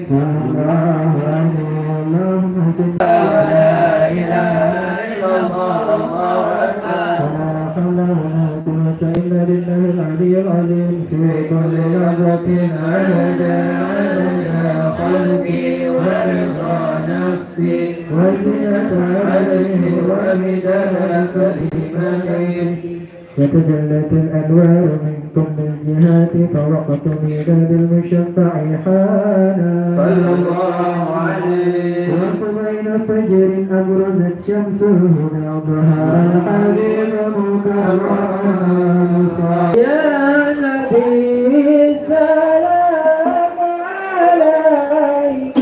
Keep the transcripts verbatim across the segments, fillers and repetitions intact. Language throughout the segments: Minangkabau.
صلى الله عليه. اللهم صل. لا إله إلا الله، الله أكبر. ولا حول ولا قوة إلا بالله العلي العظيم. في كل لحظة عدد، عدد خلقه ورضا نفسه وزنة عرشه ومداد كلماته. وتجلت الأنوار من كل الجهات، فرقت ميلاد المشفع حانا. صلى الله عليه. وقبيل فجر أبرزت شمس الهدى ظهرها الحبيب مكرما. يا نبي سلام عليك.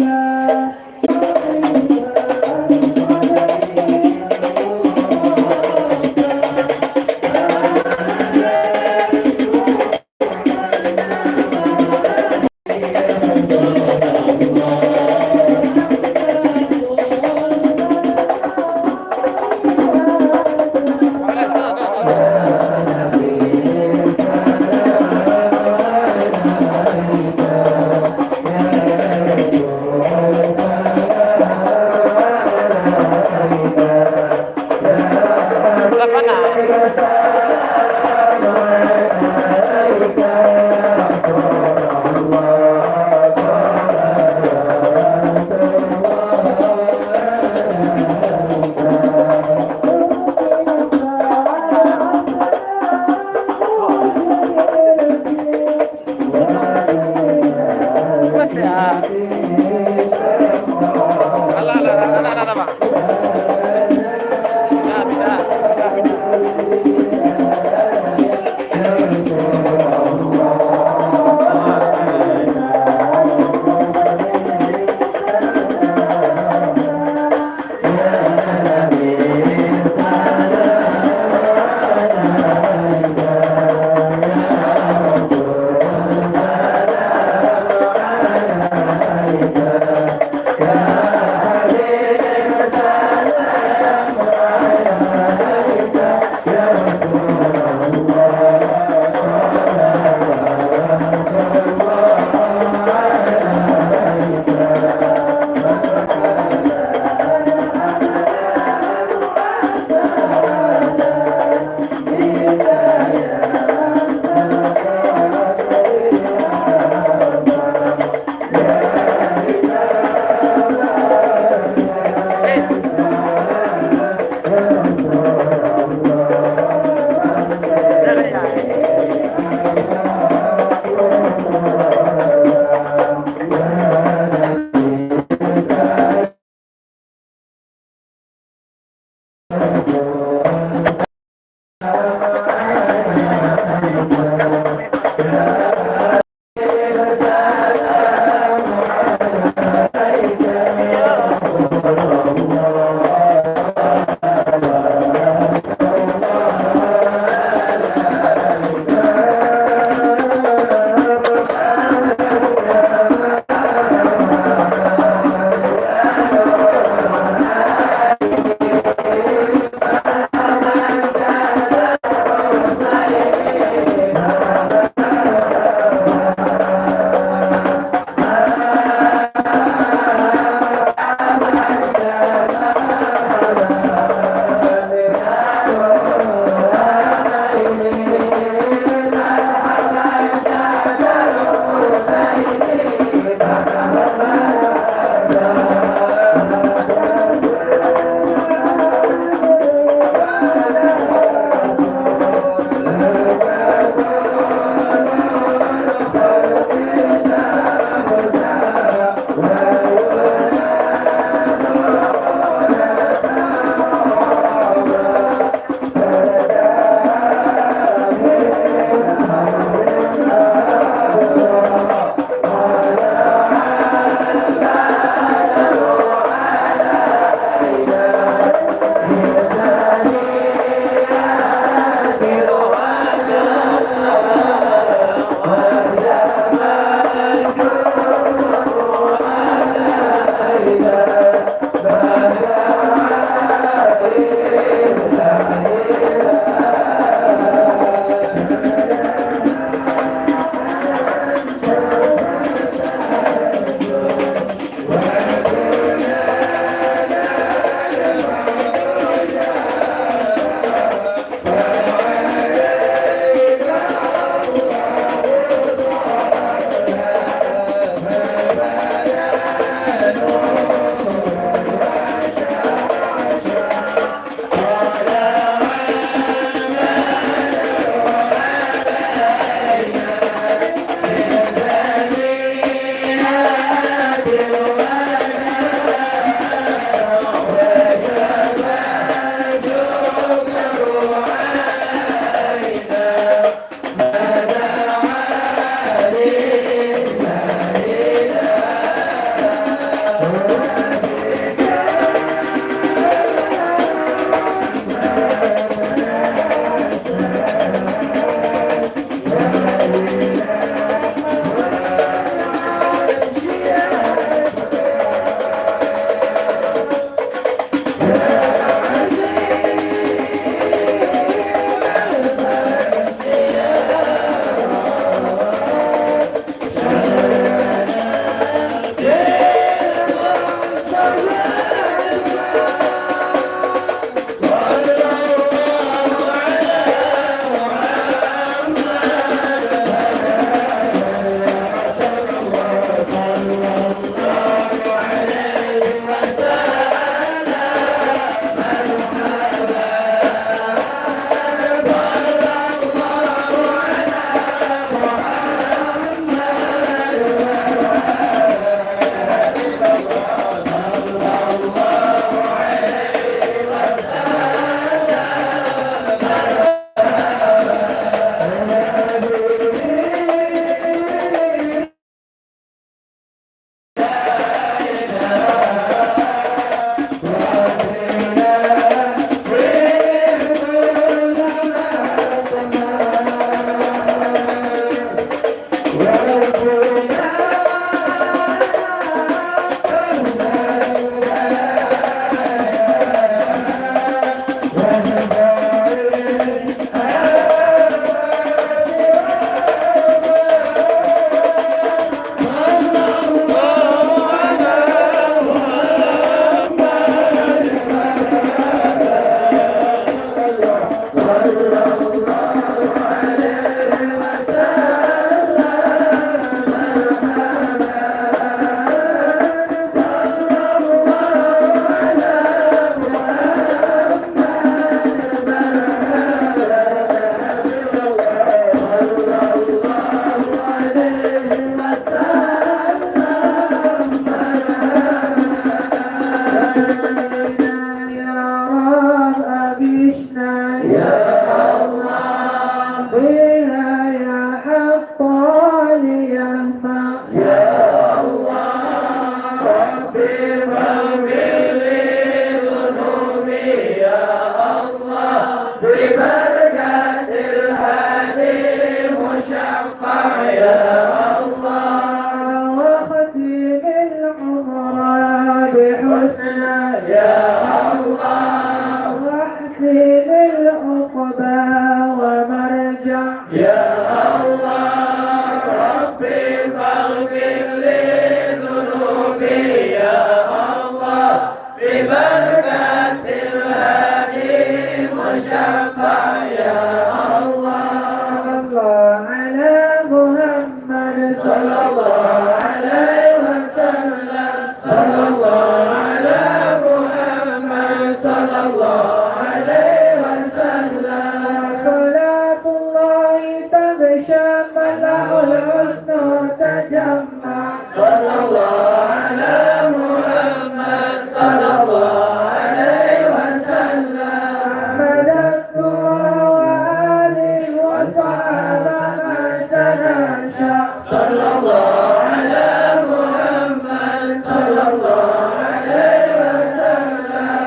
Ya Allah, biha ya Hattan ya Himma. Ya Allah, Rabbi faghfir li dzunubi, ya Allah, bi barakatil hadi musyaffa', ya Allah, wa khatimil umra bi husna, ya Allah, wa ahsinil uqba wa marja'. Ya Allah, Rabbi faghfir li dzunubi, ya Allah, bi barakatil hadi musyaffa', ya Allah. Sallallahu ala Muhammad, sallallahu alaihi wasallam. Sallallahu ala Muhammad, sallallahu alaihi wasallam. Salatullahi taghsya mala'ul husna tajamma. Sallallahu ala Muhammad, sallallahu alaihi wasallam. Ahmad wa alihi wa sahbihi ma sana sya. Sallallahu ala Muhammad, sallallahu alaihi wasallam.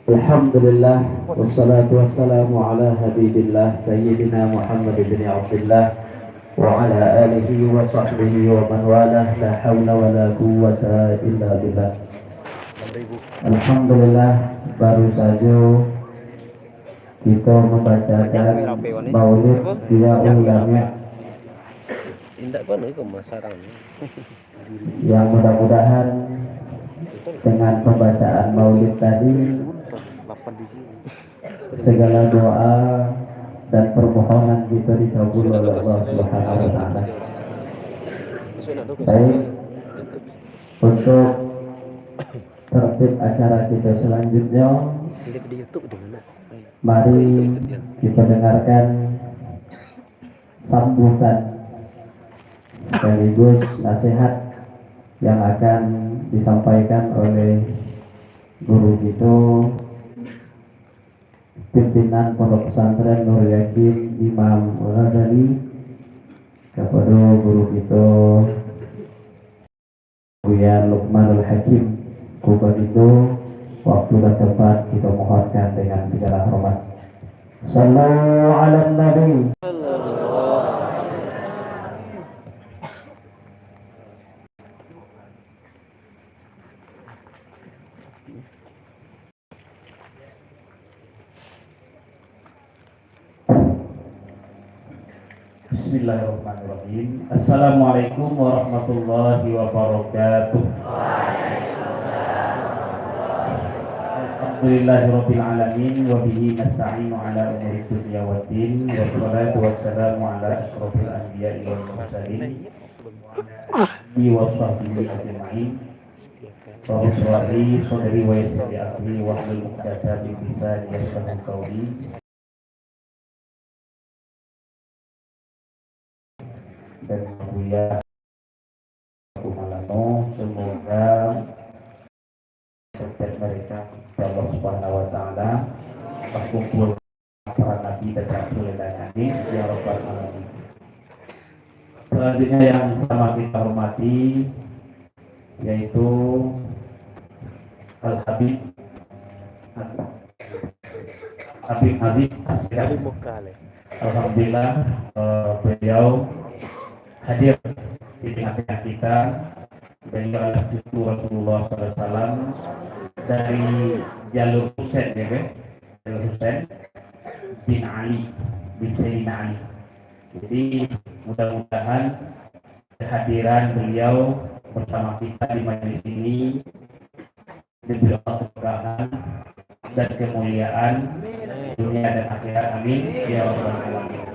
Alhamdulillah, wassalatu wassalamu ala habibillah, Sayyidina Muhammad ibn Abdillah, wa ala alihi wa sahbihi wa man walah, la haula wa la quwwata illa billah. Alhamdulillah, baru sajo kito mambacakan maulid Diyaul Lamia. Indak pernah iko masarang. Yang mudah-mudahan dengan pembacaan maulid tadi, segala doa dan permohonan kita dikabul oleh Allah Subhanahu wa Ta'ala. Baik, untuk tertib acara kita selanjutnya, mari kita dengarkan sambutan sekaligus nasihat yang akan disampaikan oleh guru kito, pimpinan Pondok Pesantren Nurul Yakin Imam Ghazali, kapado guru kito, Buya Lukmanul Hakim. Kok bagitu, waktu dan tempat kita mohonkan dengan segala hormat. Sallu ala Nabi. Bismillahirrahmanirrahim. Assalamualaikum warahmatullahi wabarakatuh. Alhamdulillahirabbil alamin, wa bihi nasta'inu ala umuri dunya waddin. Wassalatu wassalamu ala asyrafil anbiya'i wal mursalin, wa ala alihi wa sahbihi ajma'in. Rabbi shrah li sadri wa yassir li amri wahlul 'uqdatam min lisani yafqahu qawli. Dan Buya Kumalano, semoga setiap mereka Allah Subhanahu wa Ta'ala berkumpul para nabi dan rasul dan amin, ya rabbal alamin. Selanjutnya yang sama kita hormati, yaitu Al Habib Habib Aziz Asegaf. Alhamdulillah, eh, beliau hadir di tengah-tengah kita. Beliau adalah cucu Rasulullah sallallahu alaihi wasallam dari jalur Husain, ya kan? Jalur Husain bin Ali, bin Sayyidina Ali. Jadi, mudah-mudahan kehadiran beliau bersama kita di majelis ini diberi Allah keberkahan dan kemuliaan dunia dan akhirat. Amin, ya rabbal alamin.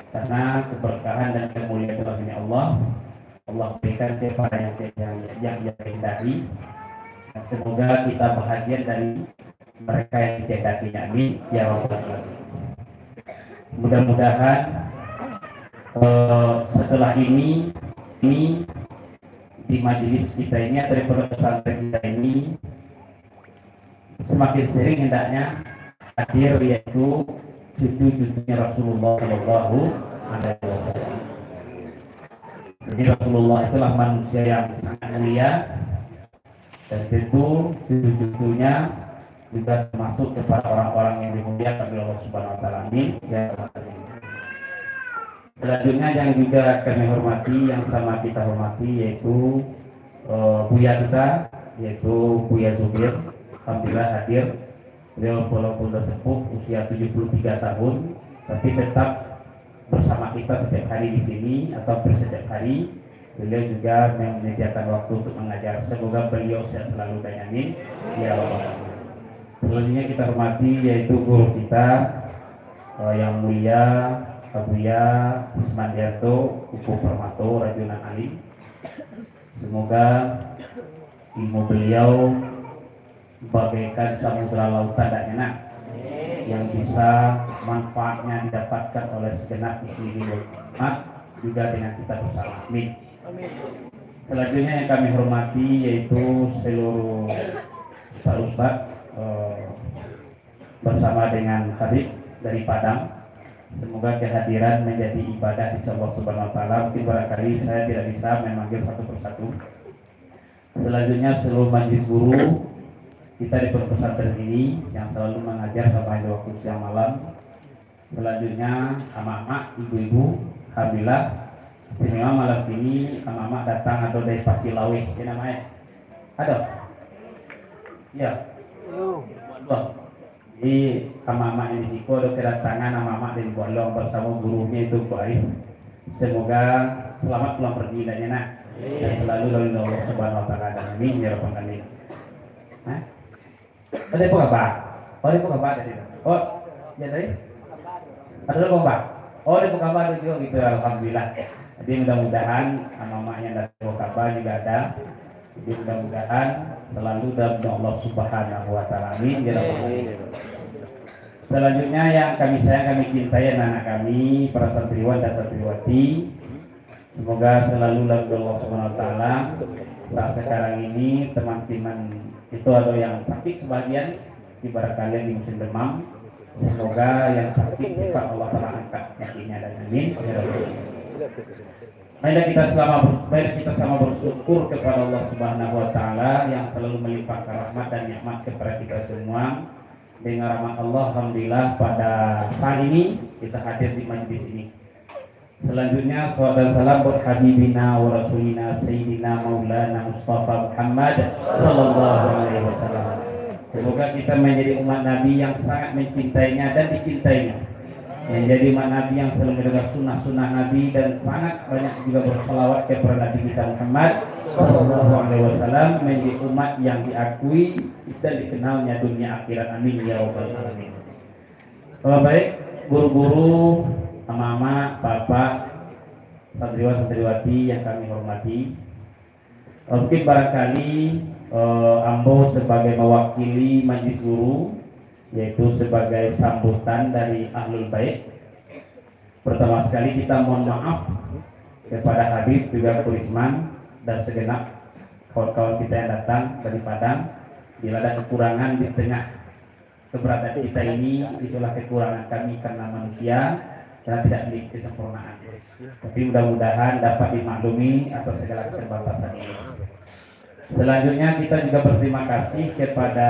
Karena keberkahan dan kemuliaan itu hanya Allah, Allah berikan kepada yang, yang, yang, yang kehendaki. Dan semoga kita bahagian dari mereka yang dikehendakinya. Amin, ya rabbal alamin. Mudah-mudahan, eh, setelah ini, ini di majelis kita ini atau di pondok pesantren kita ini semakin sering hendaknya hadir, yaitu cucu-cucunya Rasulullah Shallallahu Alaihi Wasallam. Jadi, Rasulullah itulah manusia yang sangat mulia, dan tentu cucu-cucunya juga termasuk kepada orang-orang yang dimuliakan oleh Allah Subhanahu Wa Taala. Amin, ya rabbal alamin. Selanjutnya yang juga kami hormati, yang sama kita hormati, yaitu, eh, Buya kita, yaitu Buya Zubir. Alhamdulillah hadir. Beliau walaupun sudah sepuh, usia tujuh puluh tiga tahun, tapi tetap bersama kita setiap hari di sini, atau hampir setiap hari. Beliau juga menyediakan waktu untuk mengajar. Semoga beliau sehat selalu dan amin, ya rabbal alamin. Selanjutnya kita hormati, yaitu guru kita, eh, yang mulia Abuya Ismandianto Uku Permato, Rajunan Alim. Semoga ilmu beliau bagaikan samudra lautan, dak nyo, nak, yang bisa manfaatnya didapatkan oleh segenap muslimin wal muslimat, juga dengan kita bersama. Amin. Selanjutnya yang kami hormati, yaitu seluruh ustaz-ustaz, eh, bersama dengan Habib dari Padang. Semoga kehadiran menjadi ibadah di Allah Subhanahu Wa Taala. Mungkin barangkali saya tidak bisa memanggil satu persatu. Selanjutnya, seluruh majelis guru kita di pondok pesantren ini yang selalu mengajar sampai di waktu siang malam. Selanjutnya, amak-amak, ibu-ibu, alhamdulillah, istimewa malam ini amak-amak datang atau dari Pasir Laweh, ya namanya? Ada? Ya. Dua. Jadi, amak-amak yang di siko ado kedatangan amak-amak dari Bualong bersama gurunya itu, Pak Arif. Semoga selamat pulang pergi, hendaknya, nak. Dan selalu dalam Allah Subhanahu Wa Taala. Amin, ya rabbal alamin. Hah? Ada apa khabar? Oh, ada apa khabar tadi? Oh, ya tadi? Ada apa khabar? Oh, ada apa khabar tu juga gitu, alhamdulillah. Jadi, mudah-mudahan amak-amak yang datang apa khabar juga ada. Jadi, mudah-mudahan selalu dalam lindungan Allah Subhanahu Wa Taala. Amin, ya rabbal alamin. Selanjutnya yang kami sayang, kami cintai, anak-anak kami, para santriwan dan santriwati, Semoga selalu dalam Allah Subhanahu wa Taala. Saat sekarang ini, teman-teman itu ada yang sakit sebahagian, ibarat kalian di musim demam. Semoga yang sakit cepat Allah Taala angkat sakitnya dan amin. Ya Rabbal Alamin. Marilah kita sama, marilah kita sama bersyukur kepada Allah Subhanahu wa Taala yang selalu melimpahkan rahmat dan nikmat kepada kita semua. Dengan rahmat Allah, alhamdulillah, pada saat ini kita hadir di majlis ini. Selanjutnya, salawat dan salam buat Habibina wa Rasulina Sayyidina Maulana Mustafa Muhammad sallallahu alaihi wasallam. Semoga kita menjadi umat Nabi yang sangat mencintainya dan dicintainya. Menjadi umat Nabi yang selalu mendengar sunnah-sunnah Nabi dan sangat banyak juga bersalawat kepada Nabi kita Muhammad sallallahu alaihi wasallam, menjadi umat yang diakui dan dikenalnya dunia akhirat. Amin ya rabbal alamin. Eh, baik, guru-guru, ama-ama, bapak, santriwan, santriwati yang kami hormati. Eh, mungkin barangkali, eh, ambo sebagai mewakili majlis guru, yaitu sebagai sambutan dari Ahlul Bait. Pertama sekali kita mohon maaf kepada Habib juga Kurisman dan segenap kawan-kawan kita yang datang dari Padang. Bila ada kekurangan di tengah keberadaan kita ini, itulah kekurangan kami karena manusia, karena tidak memiliki kesempurnaan. Tapi mudah-mudahan dapat dimaklumi atas segala keterbatasan ini. Selanjutnya, kita juga berterima kasih kepada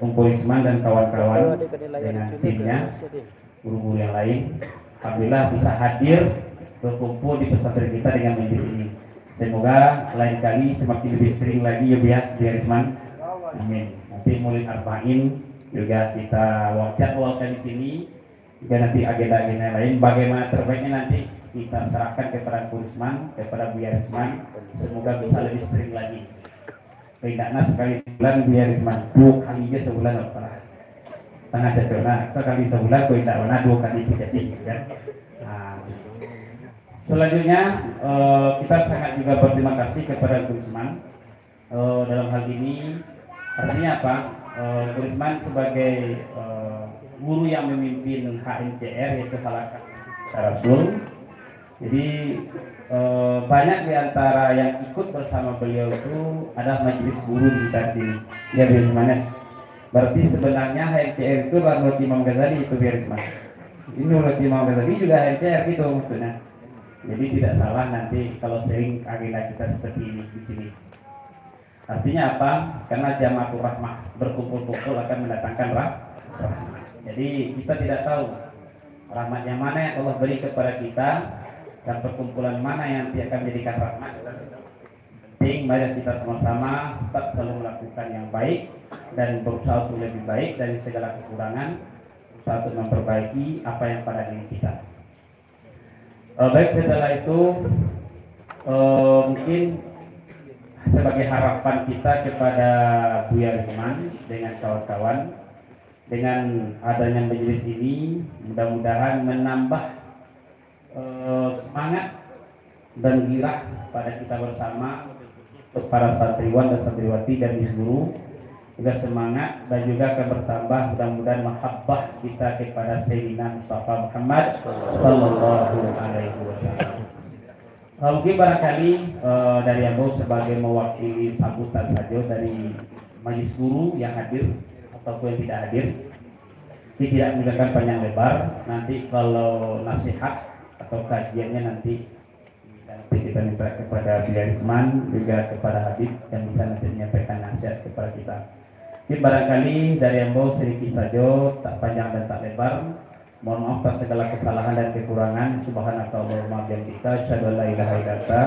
Ungku Risman dan kawan-kawan dengan timnya, guru-guru yang lain. Alhamdulillah bisa hadir berkumpul di pesantren kita dengan majlis ini. Semoga lain kali semakin lebih sering lagi ya, Buya, Buya Risman. Amin. Nanti Maulid Arba'in juga kita jadwalkan di sini. Juga nanti agenda-agenda yang lain, bagaimana terbaiknya nanti kita serahkan kepada Ungku Risman, kepada Buya Risman. Semoga bisa lebih sering lagi. Kalau tidak, nah, sekali sebulan Buya Risman, dua kali aja sebulan, nggak salah. Tengah cocok, nah, sekali sebulan, kalau tidak, nah, dua kali tiga kali, gitu kan. Nah, selanjutnya, eh, kita sangat juga berterima kasih kepada Ungku Risman. Eh, dalam hal ini, artinya apa? Eh, Ungku Risman sebagai, eh, guru yang memimpin H M C R, yaitu Halakah Rasul. Jadi, eh, banyak di antara yang ikut bersama beliau itu adalah majelis guru di kita di sini. Ya, Buya Risman, ya. Berarti sebenarnya H M C R itu adalah menurut Imam Ghazali itu, Buya Risman. Ini menurut Imam Ghazali juga H M C R gitu maksudnya. Jadi tidak salah nanti kalau sering agenda kita seperti ini di sini. Artinya apa? Karena jamaatul rahmah, berkumpul-kumpul akan mendatangkan rah-, rahmat. Jadi kita tidak tahu rahmat yang mana yang Allah beri kepada kita dan perkumpulan mana yang nanti akan menjadikan rahmat. Penting, mari kita sama-sama tetap selalu melakukan yang baik dan berusaha untuk lebih baik dari segala kekurangan, berusaha untuk memperbaiki apa yang pada diri kita. Eh, baik, setelah itu, eh, mungkin sebagai harapan kita kepada Buya Risman dengan kawan-kawan, dengan adanya majelis ini, mudah-mudahan menambah, eh, semangat dan girah pada kita bersama, untuk para santriwan dan santriwati dan di seluruh, juga semangat dan juga akan bertambah mudah-mudahan mahabbah kita kepada Sayyidina Mustafa Muhammad sallallahu alaihi wasallam. Eh, mungkin barangkali, eh, dari ambo sebagai mewakili sambutan saja dari majlis guru yang hadir ataupun yang tidak hadir. Jadi tidak meninggalkan panjang lebar, nanti kalau nasihat atau kajiannya nanti Nanti kita minta kepada Buya Risman, juga kepada Habib yang bisa nanti menyampaikan nasihat kepada kita. Mungkin barangkali dari ambo sedikit saja, tak panjang dan tak lebar. Mohon maaf atas segala kesalahan dan kekurangan. Subhanakallahumma bihamdika, asyhadu an la ilaha illa anta,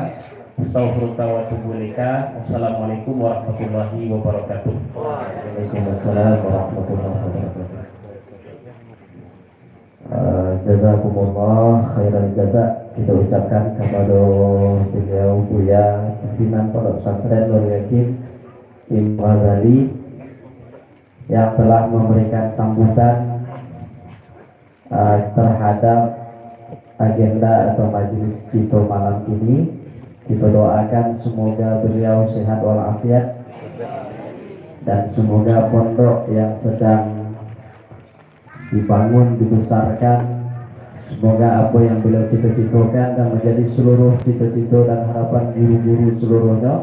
astaghfiruka wa atubu ilaika. Wassalamualaikum warahmatullahi wabarakatuh. Waalaikumsalam warahmatullahi wabarakatuh. Eh, jazakumullah khairan jaza kita ucapkan kepada beliau, Buya Pimpinan Pondok Pesantren Nurul Yakin Imam Ghazali, yang telah memberikan sambutan, eh, terhadap agenda atau majelis kita malam ini. Kita doakan semoga beliau sehat walafiat dan semoga pondok yang sedang dibangun, dibesarkan, Semoga apa yang beliau cita-citakan dan menjadi seluruh cita-cita dan harapan guru-guru seluruhnya,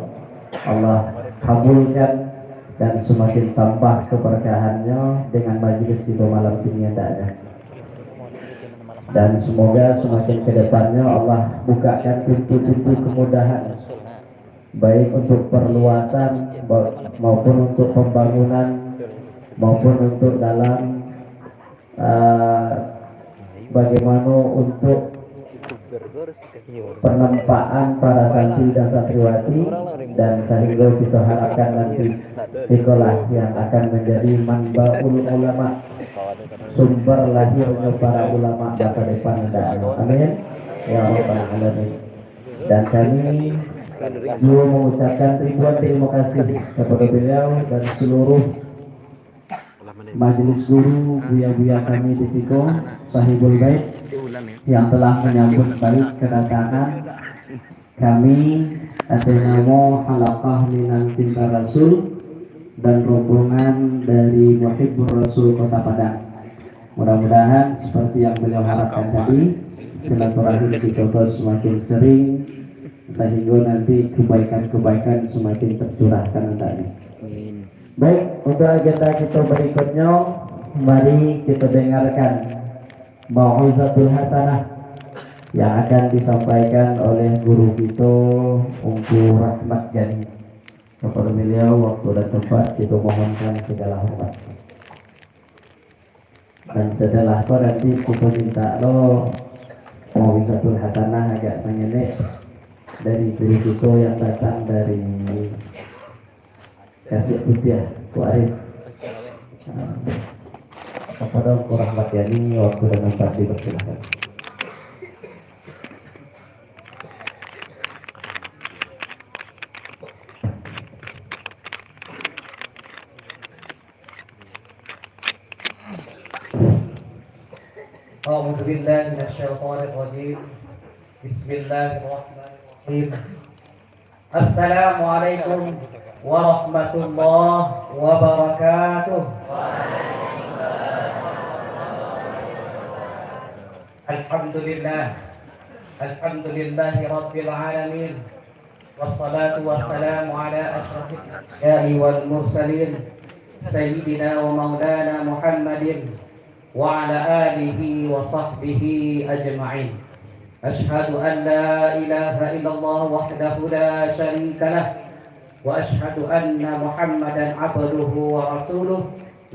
Allah kabulkan dan semakin tambah keberkahannya dengan majlis kita malam ini hendaknya. Dan semoga semakin ke depannya Allah bukakan pintu-pintu kemudahan, baik untuk perluasan ba-, maupun untuk pembangunan, maupun untuk dalam, eh, bagaimana untuk penempaan para santri dan santriwati, dan sehingga kita harapkan nanti ikolah yang akan menjadi manbaul ulama, sumber lahirnya para ulama masa depan hendaknya. Amin ya rabbal alamin. Dan kami juga mengucapkan ribuan terima kasih kepada beliau dan seluruh majelis guru, buya-buya kami di siko, Sahibul Bait, yang telah menyambut baik kedatangan kami atas nama Halaqah Minang Cinta Rasul dan rombongan dari Muhibbur Rasul Kota Padang. Mudah-mudahan seperti yang beliau harapkan tadi, silaturahim kita semakin sering, sehingga nanti kebaikan-kebaikan semakin tercurahkan hendaknya. Amin. Baik, untuk agenda kita berikutnya, mari kita dengarkan Mau'izatul Hasanah yang akan disampaikan oleh guru kita, Ungku Rahmat Gani. Kepada beliau, waktu dan tempat kita mohonkan segala hormat. Dan setelah ko nanti kita minta lo Mau'izatul Hasanah agak sangenek dari guru kita yang datang dari Tasik Putiah, Ungku Arif. Ah, kepada Ungku Rahmat Gani, waktu dan tempat dipersilakan. أعوذ بالله من الشيطان الرجيم. بسم الله الرحمن الرحيم. السلام عليكم ورحمة الله وبركاته. الحمد لله. الحمد لله رب العالمين. والصلاة والسلام على أشرف الأنبياء والمرسلين، سيدنا ومولانا محمد وعلى آله وصحبه أجمعين. أشهد أن لا إله إلا الله وحده لا شريك له، وأشهد أن محمدا عبده ورسوله،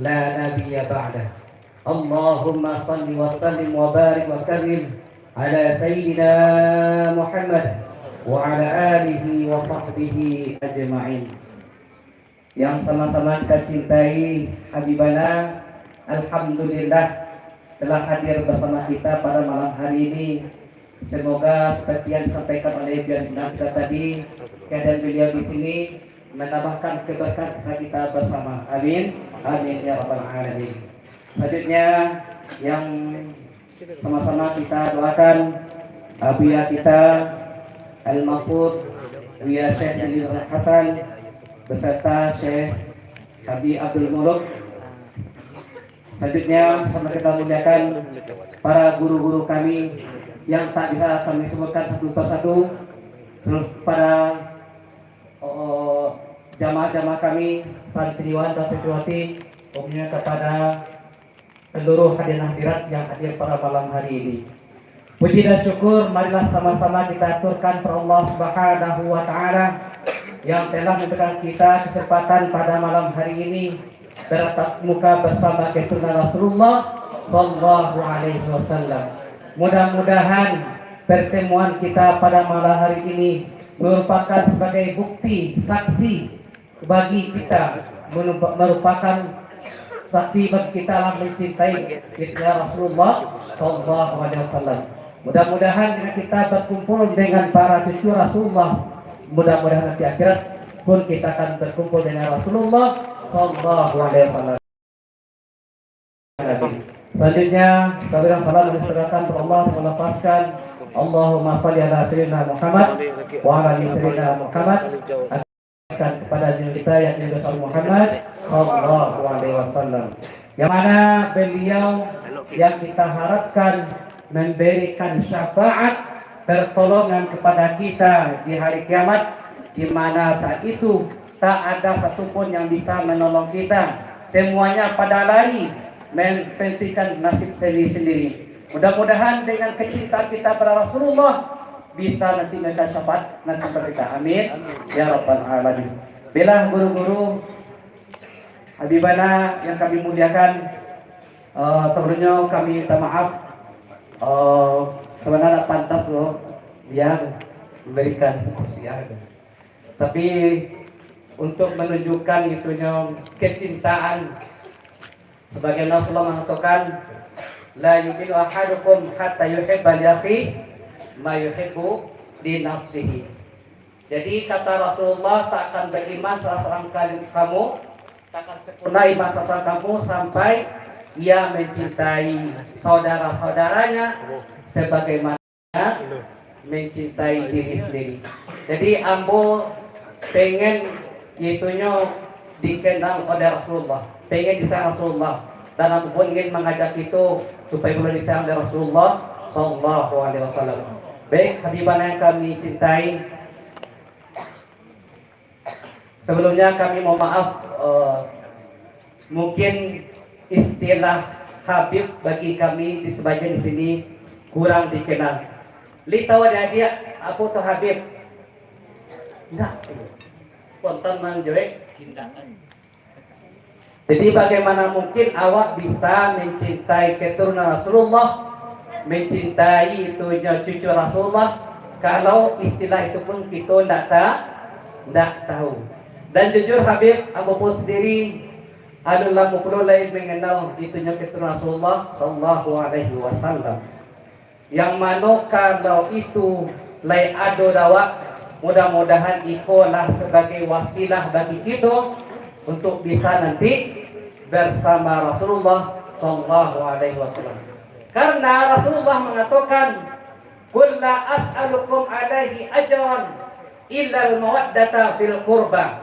لا نبي بعده. اللهم صل وسلم وبارك وكرم على سيدنا محمد وعلى آله وصحبه أجمعين. Yang sama-sama kita cintai, Habibana, alhamdulillah, telah hadir bersama kita pada malam hari ini. Semoga seperti yang disampaikan oleh Bian Inang kita tadi, keadaan beliau di sini menambahkan keberkahan kepada kita bersama. Amin. Amin ya rabbal alamin. Selanjutnya, yang sama-sama kita doakan, uh, Buya kita, Al-Maghfur, Buya Syekh Lil Hasan, beserta Syekh Haji Abdul Muluk. Selanjutnya, sama kita muliakan para guru-guru kami yang tak bisa kami sebutkan satu persatu, seluruh para, oh, jamaah-jamaah kami, santriwan dan santriwati, umumnya kepada seluruh hadirin hadirat yang hadir pada malam hari ini. Puji dan syukur marilah sama-sama kita aturkan kepada Allah Subhanahu wa Ta'ala yang telah memberikan kita kesempatan pada malam hari ini bertatap muka bersama keturunan Rasulullah Sallallahu Alaihi Wasallam. Mudah-mudahan pertemuan kita pada malam hari ini merupakan sebagai bukti, saksi bagi kita, merupakan saksi bagi kita lah mencintai Rasulullah Sallallahu Alaihi Wasallam. Mudah-mudahan dengan kita berkumpul dengan para cucu Rasulullah, mudah-mudahan nanti akhirat pun kita akan berkumpul dengan Rasulullah Sallallahu Alaihi Wasallam. Selanjutnya, salam dan salam disampaikan kepada Allah, melafazkan, Allahumma salli ala Sayyidina Muhammad wa ala ali Sayyidina Muhammad, kepada junjungan kita yang mulia Rasul Muhammad Sallallahu Alaihi Wasallam, yang mana beliau yang kita harapkan memberikan syafaat pertolongan kepada kita di hari kiamat, di mana saat itu tak ada satupun yang bisa menolong kita. Semuanya pada lari mempentingkan nasib sendiri-sendiri. Mudah-mudahan dengan kecintaan kita pada Rasulullah, bisa nanti minta syafaat nanti kepada kita. Amin. Ya Rabbal Alamin. Baiklah guru-guru, Habibana yang kami muliakan, eh, sebelumnya kami minta maaf, eh, sebenarnya tak pantas loh, ya, memberikan kursi, ya. Tapi untuk menunjukkan itunya kecintaan, sebagaimana Rasulullah mengatakan, "La yu'minu ahadukum hatta yuhibba li akhihi ma yuhibbu li nafsihi." Jadi, kata Rasulullah, tak akan beriman salah seorang kali kamu, tak akan sempurna iman salah seorang kamu sampai ia mencintai saudara-saudaranya sebagaimana mencintai diri sendiri. Jadi, ambo pengen itunyo dikenal oleh Rasulullah, pengen disayang Rasulullah, dan ambo pun ingin mengajak itu supaya boleh disayang oleh Rasulullah sallallahu alaihi wasallam. Baik, Habibana yang kami cintai, sebelumnya kami mohon maaf, eh, mungkin istilah Habib bagi kami di sebagian di sini kurang dikenal. Li tahu adik-adik, apo tu Habib? Ndak. Spontan manjawab, ndak. Jadi, bagaimana mungkin awak bisa mencintai keturunan Rasulullah, mencintai itunyo cucu Rasulullah, kalau istilah itu pun kito ndak ta-, ndak tahu. Dan jujur Habib, ambo pun sendiri alun lamo pulo lai mengenal itunyo keturunan Rasulullah sallallahu alaihi wasallam. Yang mano kalau itu lai ado dek awak, mudah-mudahan iko lah sabagai wasilah bagi kito untuk bisa nanti bersama Rasulullah sallallahu alaihi wasallam. Karena Rasulullah mengatakan, "Qul la as'alukum alaihi ajran illal mawaddata fil qurba."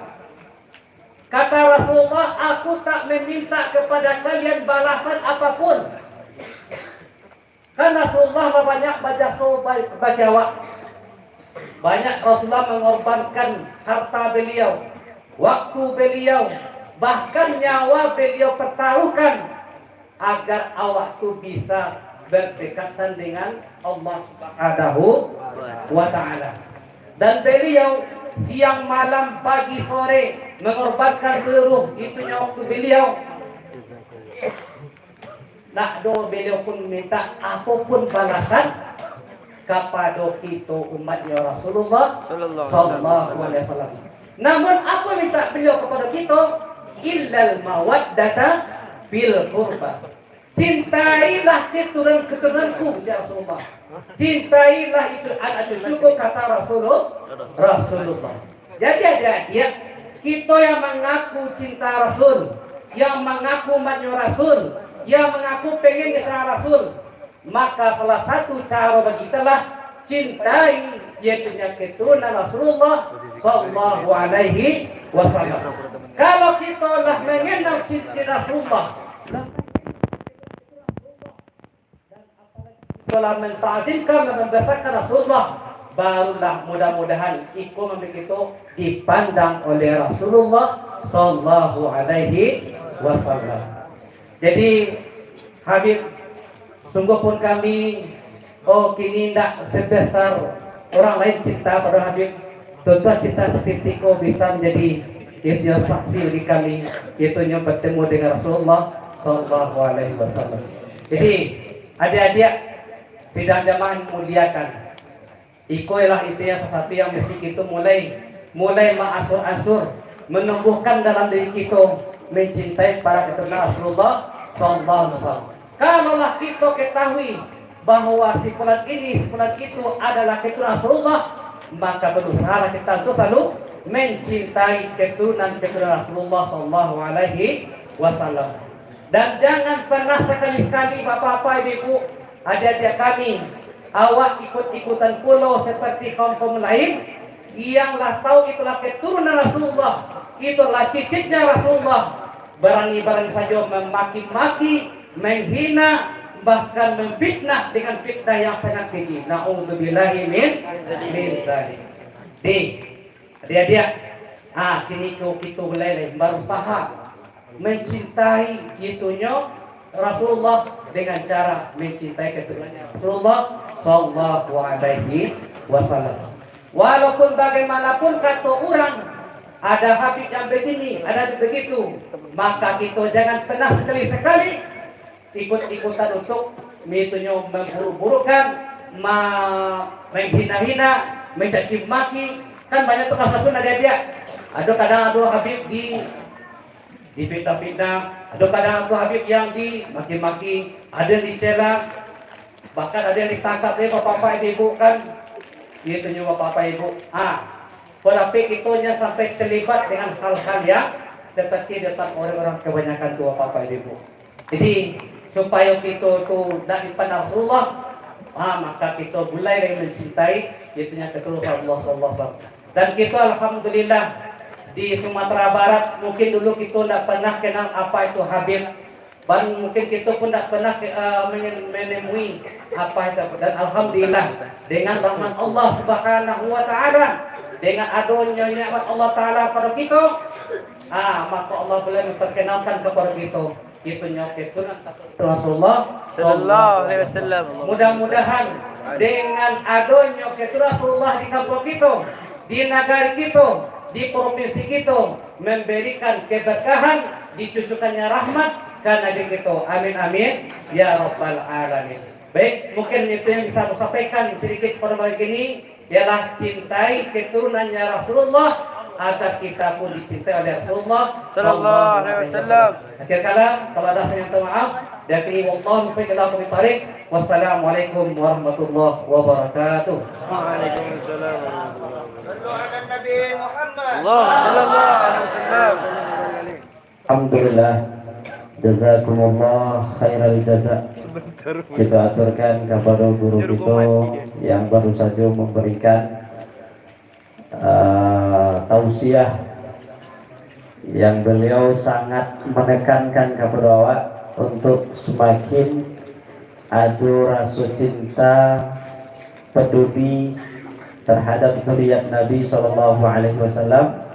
Kata Rasulullah, "Aku tak meminta kepada kalian balasan apapun." Kan Rasulullah lah banyak bajaso ba-, bagi awak. Banyak Rasulullah mengorbankan harta beliau, waktu beliau, bahkan nyawa beliau pertaruhkan agar awak tu bisa berdekatan dengan Allah Subhanahu wa Ta'ala. Dan beliau siang malam, pagi sore, mengorbankan seluruh itunyo waktu beliau. Ndak do beliau pun minta apo pun balasan kapado kito umatnyo Rasulullah Sallallahu alaihi wasallam. Sallallahu alaihi wasallam. Namun apo minta beliau kapado kito? Illal mawaddata fil qurba. Cintailah keturunan-keturunanku, ya Rasulullah. Cintailah itu anak cucuku, kata Rasulul-, Rasulullah. Jadi, adik-adik, kito yang mangaku cinta Rasul, yang mangaku umatnyo Rasul, yang mangaku pengen disayang Rasul, maka salah satu caro bagi kito lah cintai, yaitu keturunan Rasulullah sallallahu alaihi wasallam. Kalau kito lah mengenal cinta Rasulullah, telah mentakzimkan dan membesarkan Rasulullah, barulah mudah-mudahan iko mambuek kito dipandang oleh Rasulullah sallallahu alaihi wasallam. Jadi, Habib, sungguh pun kami, oh, kini indak sebesar urang lain cinta pado Habib. Tentu cinta saketek ko bisa manjadi itunyo saksi bagi kami, itunyo batemu dengan Rasulullah sallallahu alaihi wasallam. Jadi, adik-adik, sidang jamaah yang muliakan, iko ialah itu yang sasatu yang mesti kito mulai, mulai maasur-asur, manumbuahkan dalam diri kito mancintai para keturunan Rasulullah sallallahu alaihi wasallam. Kalaulah kito katahui bahwa si fulan ini, si fulan itu adalah keturunan Rasulullah, maka berusahalah kita untuk selalu mencintai keturunan-keturunan Rasulullah sallallahu alaihi wasallam. Dan jangan pernah sekali-sekali, bapak-bapak, ibu-ibu, adik-adik kami, awak ikut-ikutan pulo seperti kaum-kaum lain yang lah tahu itulah keturunan Rasulullah, itulah cicitnya Rasulullah, barani-barani sajo memaki-maki, menghina, bahkan memfitnah dengan fitnah yang sangat keji. Na'udzubillahi min, min dzalik. Di, adik-adik, ah, kini ko kito mulai lai barusaha mencintai itunyo Rasulullah dengan cara mencintai keturunannya Rasulullah sallallahu alaihi wasallam. Walaupun bagaimanapun kato urang, ada Habib yang begini, ada Habib begitu, maka kito jangan pernah sekali-sekali ikut-ikutan untuk mitunyo memburuk-burukkan, ma-, menghina-hina, mencaci maki. Kan banyak tu kasus, adik-adik. Ado kadang ado Habib di, difitnah-fitnah, ado kadang ado Habib yang dimaki-maki, ado yang dicela, bahkan ado yang ditangkap dek bapak-bapak, ibu-ibu kan. Itunyo bapak-bapak, ibu. Ah, kok dapek kito nya sampai terlibat dengan hal-hal yang seperti depan orang-orang kebanyakan tu, bapak-bapak, ibu-ibu. Jadi, supayo kito tu nak dipandang Rasulullah, ha, maka kito mulai dari mencintai, itunyo keturun Rasulullah sallallahu alaihi wasallam. Dan kito, alhamdulillah, di Sumatera Barat, mungkin dulu kito ndak pernah kenal apa itu Habib. Dan mungkin kito pun ndak pernah, eh, menye-, menemui apa itu Habib. Dan alhamdulillah, dengan rahmat Allah Subhanahu wa Ta'ala, dengan adonyo nikmat Allah Ta'ala pada kito, ah, maka Allah boleh memperkenalkan kepada kito. Itunyo keturun Rasulullah sallallahu alaihi wasallam. Mudah-mudahan dengan adonyo keturun Rasulullah di kampung kito, di nagari kito, di provinsi kito, memberikan keberkahan, dicucurkannya rahmat ka nagari kito. Amin, amin, ya rabbal alamin. Baik, mungkin itu yang bisa aku sampaikan sedikit pada malam ini. Ialah cintai keturunannya Rasulullah, agar kita pun dicintai oleh Rasulullah sallallahu alaihi wasallam. Akhir kalam, kalau ada salah, minta maaf. Diakhiri, wallahu muwaffiq ila aqwamit thariq. Wassalamualaikum warahmatullahi wabarakatuh. Waalaikumsalam warahmatullahi wabarakatuh. Sallu ala Nabi Muhammad. Allah, sallallahu alaihi wasallam. Alhamdulillah. Jazakumullah khairal jaza. Kita aturkan kepada guru kita yang baru saja memberikan, eh, tausiah, yang beliau sangat menekankan kepada awak untuk semakin ado raso cinta, peduli terhadap zuriat Nabi sallallahu alaihi wasallam,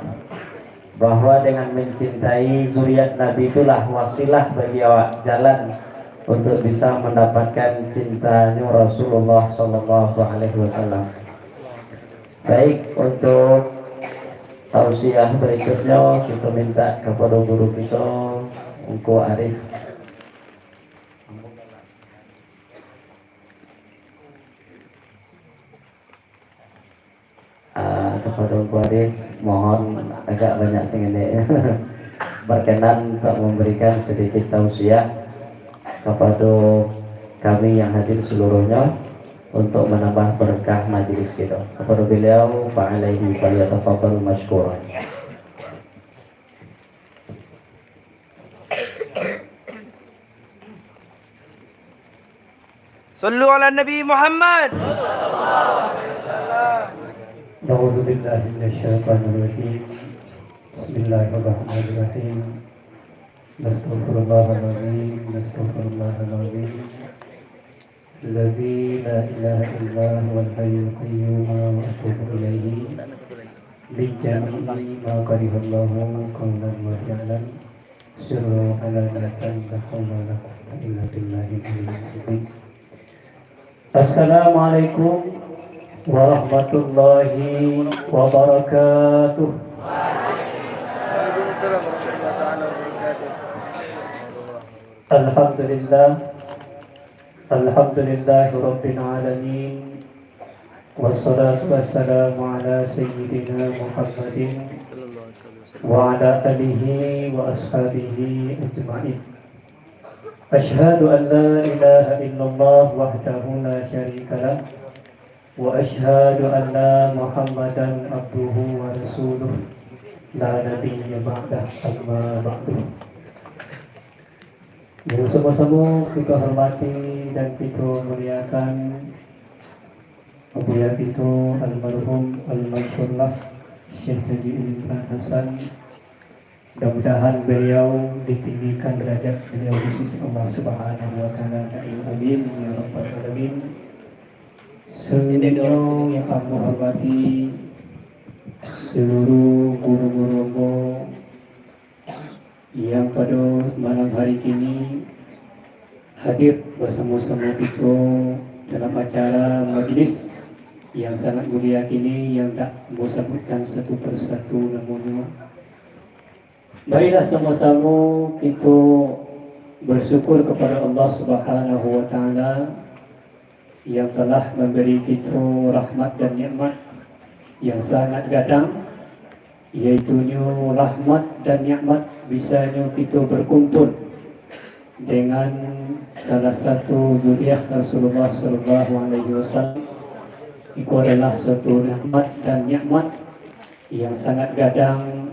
bahwa dengan mencintai zuriat Nabi itulah wasilah bagi awak, jalan untuk bisa mendapatkan cintanyo Rasulullah sallallahu alaihi wasallam. Baik, untuk tausiah berikutnya, kita minta kepada guru kita, Ungku Arif. Ah, kepada Ungku Arif, mohon agak banyak singandek. Berkenan untuk memberikan sedikit tausiah kepada kami yang hadir seluruhnya untuk menambah berkah majlis kita. Kepada beliau, fa'alaihi falyatafaddal masykuran. Sallu ala Nabi Muhammad. A'udzubillahi minasyaitonirrajim. Bismillahirrahmanirrahim. Nastaghfirullahaladzim, nastaghfirullahaladzim. Alladzi la ilaha illa huwal hayyul qayyum wa atubu ilaihi. Min jami'i ma karihallahu qaulan wa fi'lan. Sirran wa alaniyatan, la haula wa la quwwata illa billahil aliyyil azim. Assalamualaikum warahmatullahi wabarakatuh. Waalaikumsalam warahmatullahi taala wabarakatuh. Alhamdulillah. Alhamdulillahirabbil alamin. Wassalatu wassalamu ala sayyidina Muhammadin wa ala alihi wa ashabihi ajma'in. Asyhadu an la ilaha illallah wahdahu la syarikalah, wa asyhadu anna Muhammadan abduhu wa rasuluh, la nabiyya ba'dah, amma ba'du. Yang sama-sama kita hormati dan kita muliakan Abuya kita almarhum almarhumlah Syekh Haji Imran Hasan, Mudah-mudahan beliau ditinggikan derajat beliau di sisi Allah Subhanahu wa Ta'ala. Amin, ya Rabbal Alamin. Selanjutnya yang ambo hormati seluruh guru-guru ambo yang pada malam hari kini hadir basamo-samo kito dalam acara majlis yang sangat mulia kini, yang dak ambo sabutkan satu persatu namonyo. Marilah samo-samo kito bersyukur kepada Allah Subhanahu wa Ta'ala yang telah memberi kito rahmat dan nikmat yang sangat gadang, yaitunyo rahmat dan nikmat bisanyo kito berkumpul dengan salah satu zuriat Rasulullah Sallallahu Alaihi Wasallam. Itu adalah suatu rahmat dan nikmat yang sangat gadang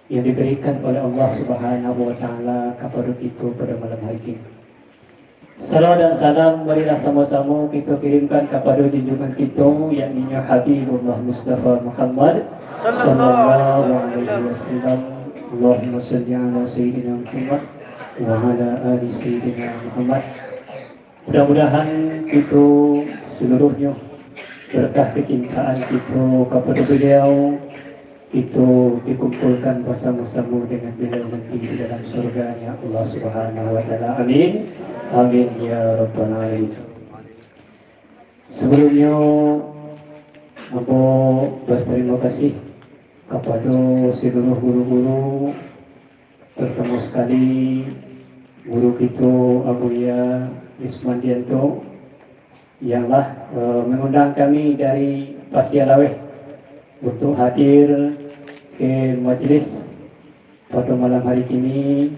yang diberikan oleh Allah Subhanahu wa Ta'ala kepada kita pada malam hari ini. Salawat dan salam marilah sama-sama kita kirimkan kepada junjungan kita, yakni Habibullah Mustafa Muhammad Sallallahu Alaihi Wasallam. Allahumma salli ala Sayyidina Muhammad wa ala ali Sayyidina Muhammad. Mudah-mudahan kita seluruhnya berkah kecintaan kita kepada beliau, kita dikumpulkan bersama-sama dengan beliau nanti di dalam surganya Allah Subhanahu wa Ta'ala. Amin. Amin ya Rabbal Alamin. Sebelumnya, ambo berterima kasih kepada seluruh guru-guru, terutama sekali guru kita Abuya Ismandianto, yang lah, eh, mengundang kami dari Pasialaweh untuk hadir ke majlis pada malam hari kini,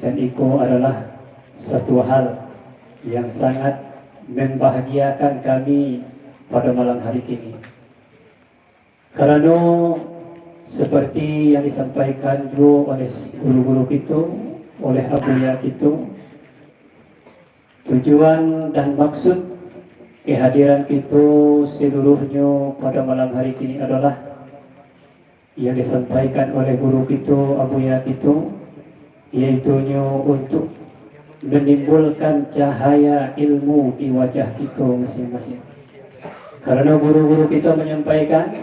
dan iko adalah satu hal yang sangat membahagiakan kami pada malam hari kini. Karano seperti yang disampaikan juo oleh guru-guru kito, oleh Abuya kito, tujuan dan maksud kehadiran kito seluruhnyo pada malam hari kini adalah yang disampaikan oleh guru kito, Abuya kito, yaitunyo untuk menimbulkan cahaya ilmu di wajah kito masing-masing. Karano guru-guru kito manyampaikan,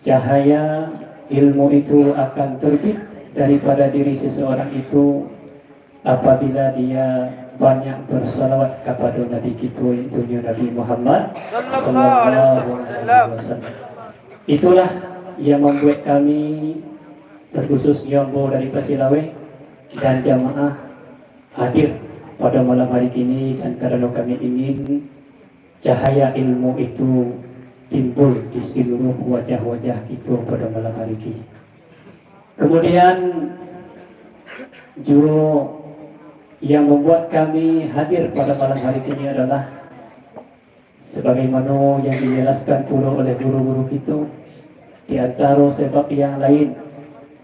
cahaya ilmu itu akan terbit daripada diri seseorang itu apabila dia banyak bersalawat kepada Nabi kito, yaitunyo Nabi Muhammad Sallallahu Alaihi Wasallam. Itulah yang membuat kami, terkhususnyo ambo dari Pasialaweh dan jamaah, hadir pada malam hari kini, dan karano kami ingin cahaya ilmu itu timbul di seluruh wajah-wajah kito pada malam hari kini. Kemudian, juo yang membuat kami hadir pada malam hari kini adalah, sebagaimana yang dijelaskan pulo oleh guru-guru kito, di antaro sebab yang lain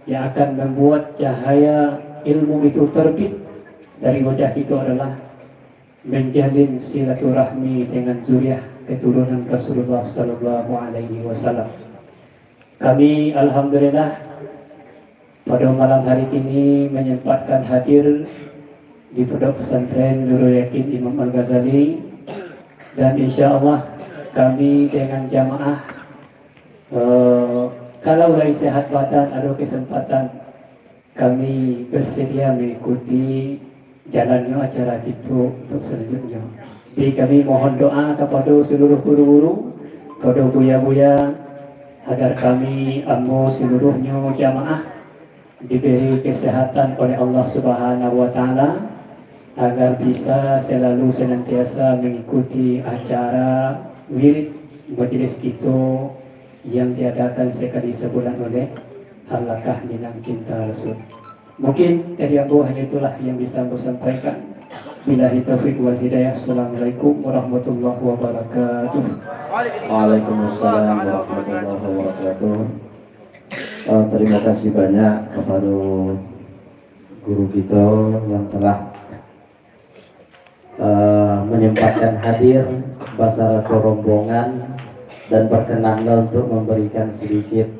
yang akan membuat cahaya ilmu itu terbit dari wajah kito adalah menjalin silaturahmi dengan zuriat keturunan Rasulullah Sallallahu Alaihi Wasallam. Kami, alhamdulillah, pada malam hari kini menyempatkan hadir di Pondok Pesantren Nurul Yakin Imam Al-Ghazali, dan insya Allah kami dengan jamaah, eh, kalau lai sehat badan, ada kesempatan, kami bersedia mengikuti jalannyo acara kito untuk selanjutnyo. Jadi, kami mohon doa kepada seluruh guru-guru, kepada buya-buya, agar kami, ambo, seluruhnyo jamaah diberi kesehatan oleh Allah Subhanahu wa Ta'ala, agar bisa selalu senantiasa mengikuti acara wirid majelis kito yang diadakan sekali sebulan oleh Halakah Minang Cinta Rasul. Mungkin dari ambo hanya itulah yang bisa ambo sampaikan. Billahi taufiq wal hidayah. Assalamualaikum warahmatullahi wabarakatuh. Waalaikumsalam warahmatullahi wabarakatuh. Eh, terima kasih banyak kepada guru kita yang telah eh, menyempatkan hadir basarato rombongan dan berkenanlah untuk memberikan sedikit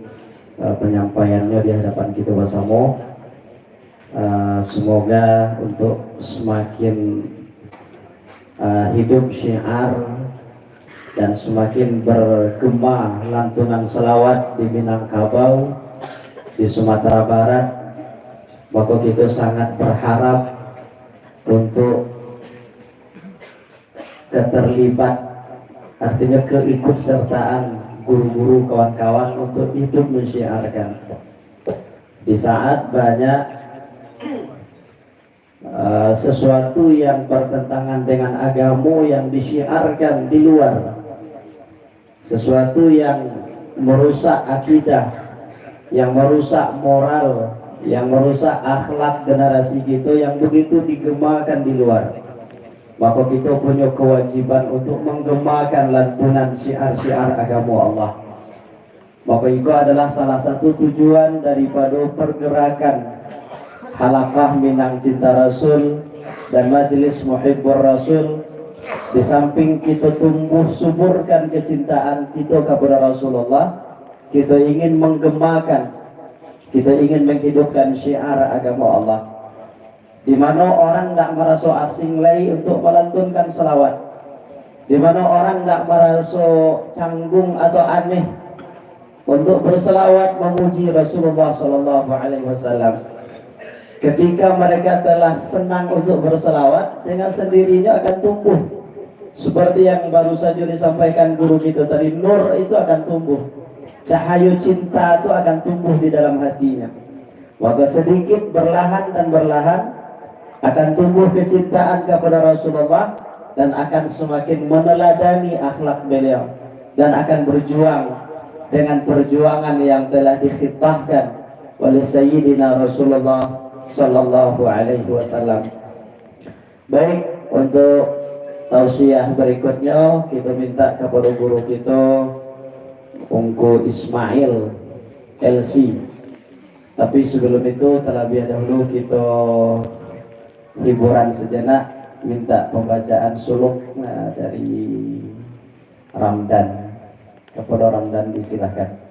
eh, penyampaiannya di hadapan kita bersama. Eh, semoga untuk semakin, eh, hidup syiar dan semakin bergema lantunan selawat di Minangkabau, di Sumatera Barat, maka kita sangat berharap untuk keterlibat, artinya keikutsertaan guru-guru, kawan-kawan untuk hidup mensyiarkan. Di saat banyak, eh, sesuatu yang bertentangan dengan agama yang disiarkan di luar, sesuatu yang merusak akidah, yang merusak moral, yang merusak akhlak generasi kita yang begitu digemakan di luar, maka kita punya kewajiban untuk menggemakan lantunan syiar-syiar agama Allah. Maka itu adalah salah satu tujuan daripada pergerakan Halakah Minang Cinta Rasul dan Majelis Muhibbur Rasul. Di samping kita tumbuh suburkan kecintaan kita kepada Rasulullah, kita ingin menggemakan, kita ingin menghidupkan syiar agama Allah, di mana orang ndak maraso asing lai untuk melantunkan salawat, di mana orang ndak maraso canggung atau aneh untuk berselawat memuji Rasulullah sallallahu alaihi wasallam. Ketika mereka telah senang untuk berselawat, dengan sendirinya akan tumbuh. Seperti yang baru saja disampaikan guru kita tadi, nur itu akan tumbuh. Cahaya cinta itu akan tumbuh di dalam hatinya. Maka sedikit berlahan dan berlahan akan tumbuh kecintaan kepada Rasulullah dan akan semakin meneladani akhlak beliau dan akan berjuang dengan perjuangan yang telah dikhitbahkan oleh Sayyidina Rasulullah sallallahu alaihi wasallam. Baik, untuk tausiah berikutnya, kita minta kepada guru kita, Ungku Ismail, L C. Tapi sebelum itu, terlebih dahulu kita hiburan sejenak, minta pembacaan suluk, nah, dari Ramdan. Kepada Ramdan, disilahkan.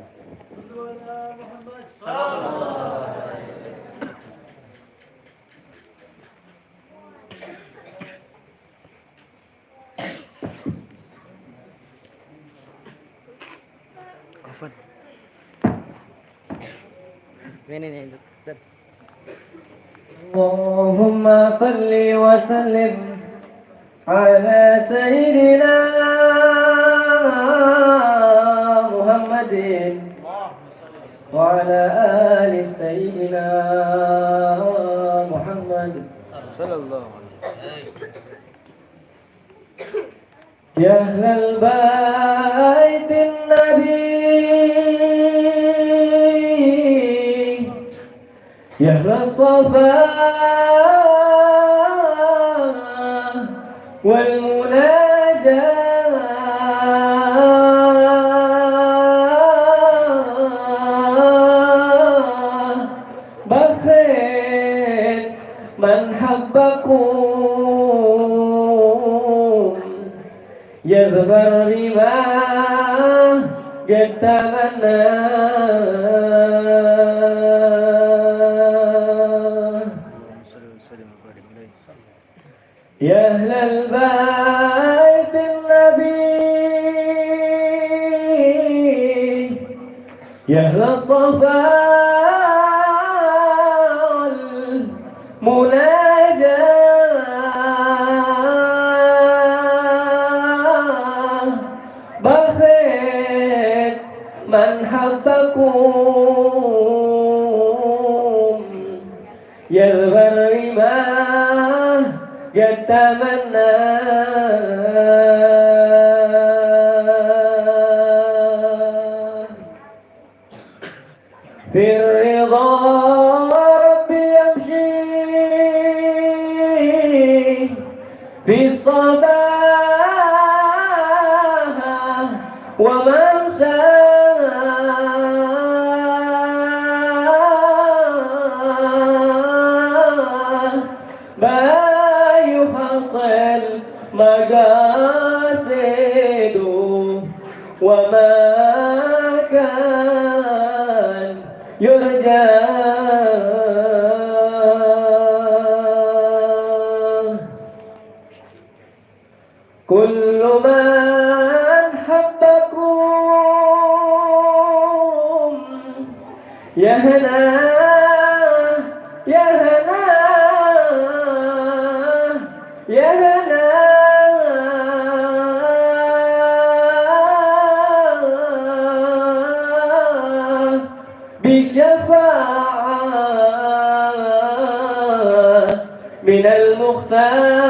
Afwan. Ini nih, Ustaz. اللهم صل وسلم على سيدنا محمد وعلى آل سيدنا محمد. صلى الله عليه وسلم. يا أهل البيت النبي، يا أهل الصفا والمناجاة، بخيت من حبكم. يظهر بما قدمنا. يا أهل البيت النبي، يا أهل الصفا والمناجاة، بخيت من حبكم. يظهر بما قدمنا. في الرضا ربي أمشي، في الصباح وممسى، بيحصل مقاصد وما كان. يرجى. كل من حبكم يهنى، يهنى، يهنى. بالشفاعة من المختار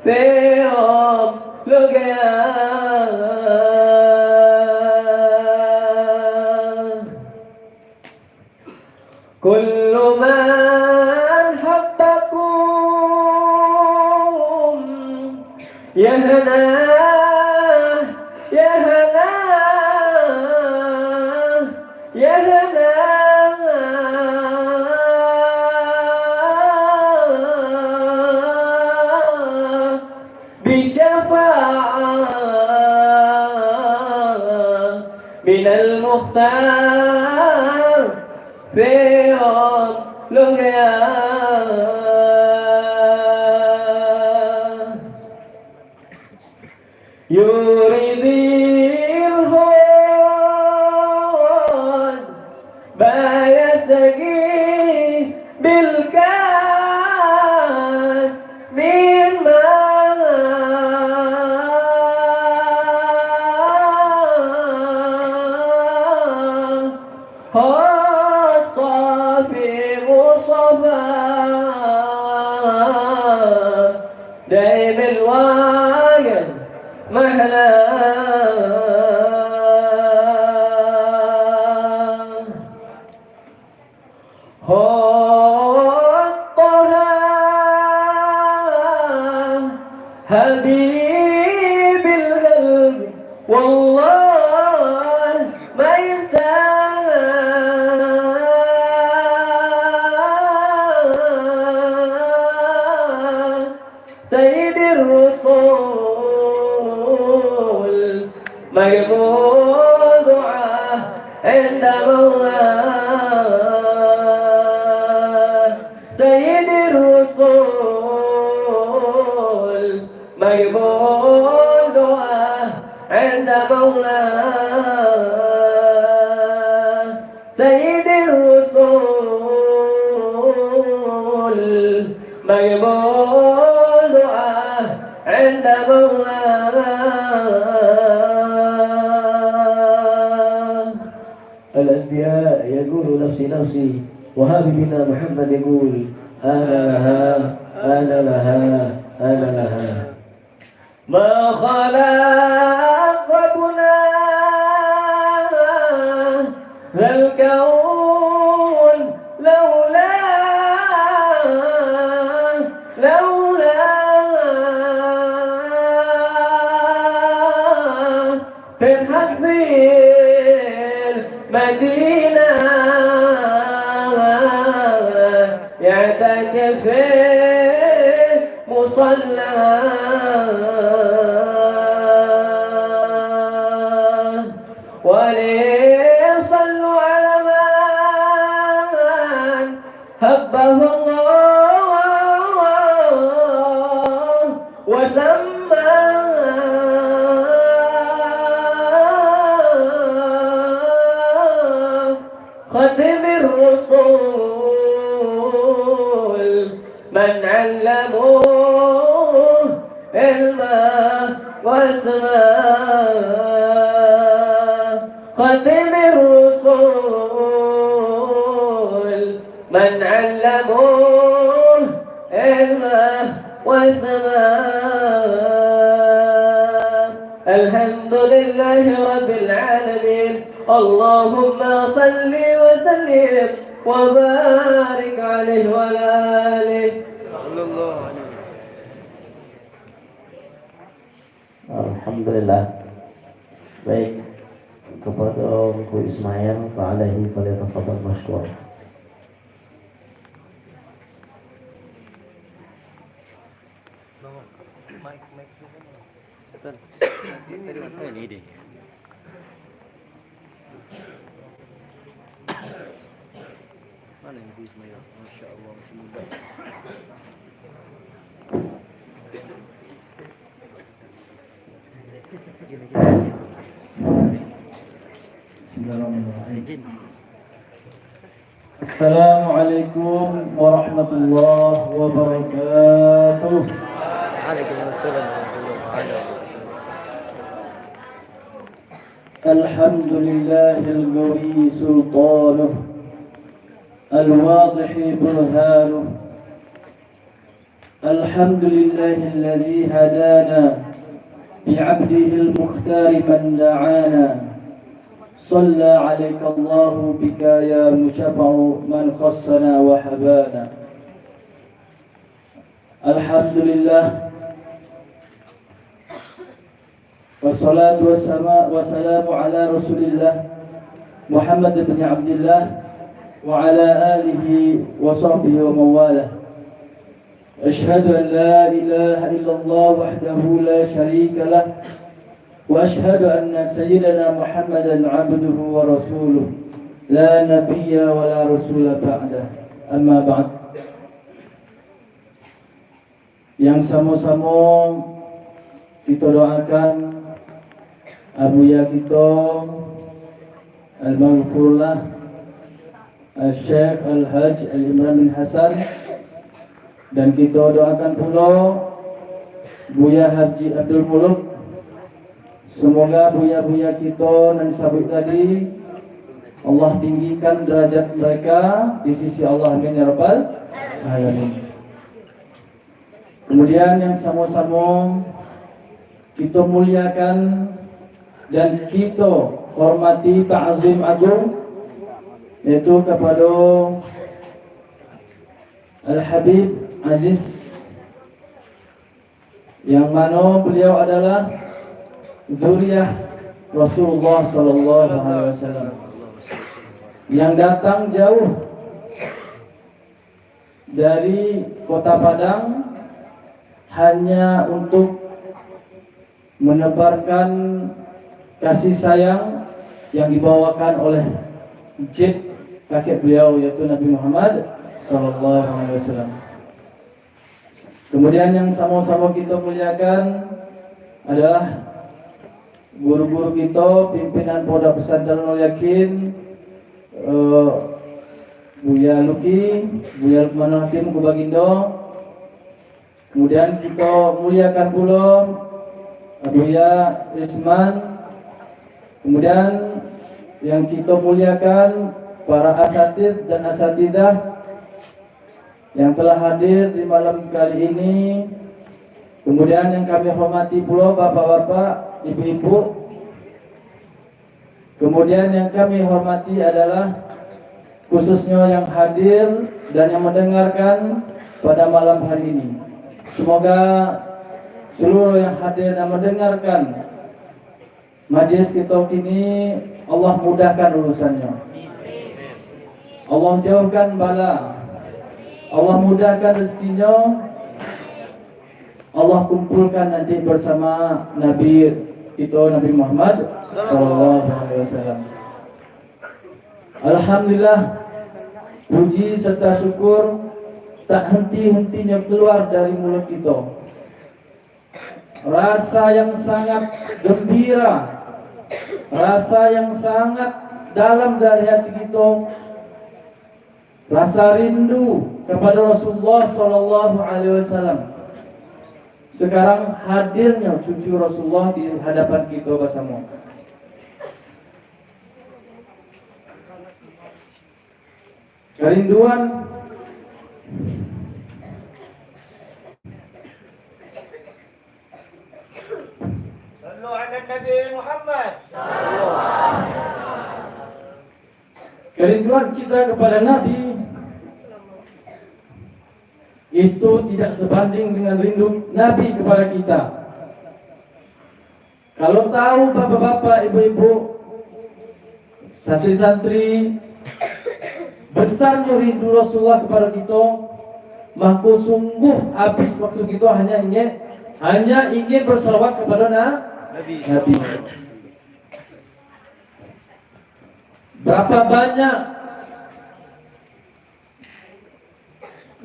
في يوم القيامة. كل من حبكم يهنى، يهنى، يهنى. بالشفاعة من المختار في يوم القيامة. يرضي الحب يسقي بالكاس من ماء. هو الصافي مصطفى دائم الوجه محلى. هو طه حبيب القلب والله ما ينسى. سيد الرسل مقبول دعاء عند مولاه. سيد الرسل مقبول دعاء عند مولاه. سيد الرسل مقبول دعاء عند مولاه. الأنبياء يقول نفسي نفسي، وحبيبنا محمد يقول أنا لها، أنا لها، أنا لها. ما خلق ربنا ذا الكون لولا، لولا. فرحت في المدينة يعتكف في مصلى. وليصلوا على من حبه الله وسماه. خاتم الرسل من علموه علما وسما. خاتم الرسل من علموه علما وسما. الحمد لله رب العالمين. اللهم صل وسلم وبارك عليه وعلى آله. Alhamdulillah. Baik, kepada Ungku Ismail, Pak Alaihi, falyatafaddal masykur. Bismillahirrahmanirrahim. Assalamualaikum warahmatullahi wabarakatuh. Waalaikumsalam warahmatullahi wabarakatuh. Alhamdulillahil qawi sultanuh, al-wadihi burhanuh. Alhamdulillahilladzi hadana bi abdihil mukhtari man da'ana. Shalla alaikallahu bika ya musyafa'u man khassana wa habana. Alhamdulillah. Wassalatu wassama-, wassalamu ala Rasulillah Muhammad bin Abdillah wa ala alihi wa sahbihi wa mawalah. Asyhadu an la ilaha illallah wahdahu la syarika lah, wa asyhadu anna sayyidana Muhammadan abduhu wa rasuluh, la nabiyya wa la rasula ba'dah. Amma ba'd. Yang samo-samo kito doakan Abuya kito, almarhumlah Al-Syekh Al-Hajj Al-Imran bin Hasan, dan kito doakan pulo Buya Haji Abdul Muluk. Semoga buya-buya kito nan sabuik tadi, Allah tinggikan derajat mereka di sisi Allah, amin ya rabbal alamin. Kemudian yang samo-samo kito muliakan dan kito hormati, ta'zim agung, yaitu kapado Al-Habib Aziz, yang mano beliau adalah zuriah Rasulullah sallallahu alaihi wasallam, yang datang jauh dari Kota Padang hanya untuk menebarkan kasih sayang yang dibawakan oleh jet kakek beliau, yaitu Nabi Muhammad sallallahu alaihi wasallam. Kemudian yang samo-samo kita muliakan adalah guru-guru kita, pimpinan Pondok Pesantren Nurul Yakin, eh, Buya Luki, Buya Lukmanul Hakim, Guru Bagindo. Kemudian kita muliakan pulo Buya Risman. Kemudian yang kita muliakan para asatid dan asatidah yang telah hadir di malam kali ini. Kemudian yang kami hormati pulo bapak-bapak, ibu-ibu. Kemudian yang kami hormati adalah khususnya yang hadir dan yang mendengarkan pada malam hari ini. Semoga seluruh yang hadir dan mendengarkan majlis kita kini, Allah mudahkan urusannya. Allah jauhkan bala. Allah mudahkan rezekinya. Allah kumpulkan nanti bersama Nabi kita, Nabi Muhammad sallallahu alaihi wasallam. Alhamdulillah, puji serta syukur tak henti-hentinya keluar dari mulut kita. Rasa yang sangat gembira, rasa yang sangat dalam dari hati kita, rasa rindu kepada Rasulullah sallallahu alaihi wasallam. Sekarang hadirnya cucu Rasulullah di hadapan kita bersama. Kerinduan. Sallu ala Nabi Muhammad. Kerinduan kita kepada Nabi itu tidak sebanding dengan rindu Nabi kepada kita. Kalau tahu bapak-bapak, ibu-ibu, santri-santri, besarnya rindu Rasulullah kepada kita, maka sungguh habis waktu kita hanya ingin, hanya ingin bersalawat kepada Na-, Nabi. Nabi. Berapa banyak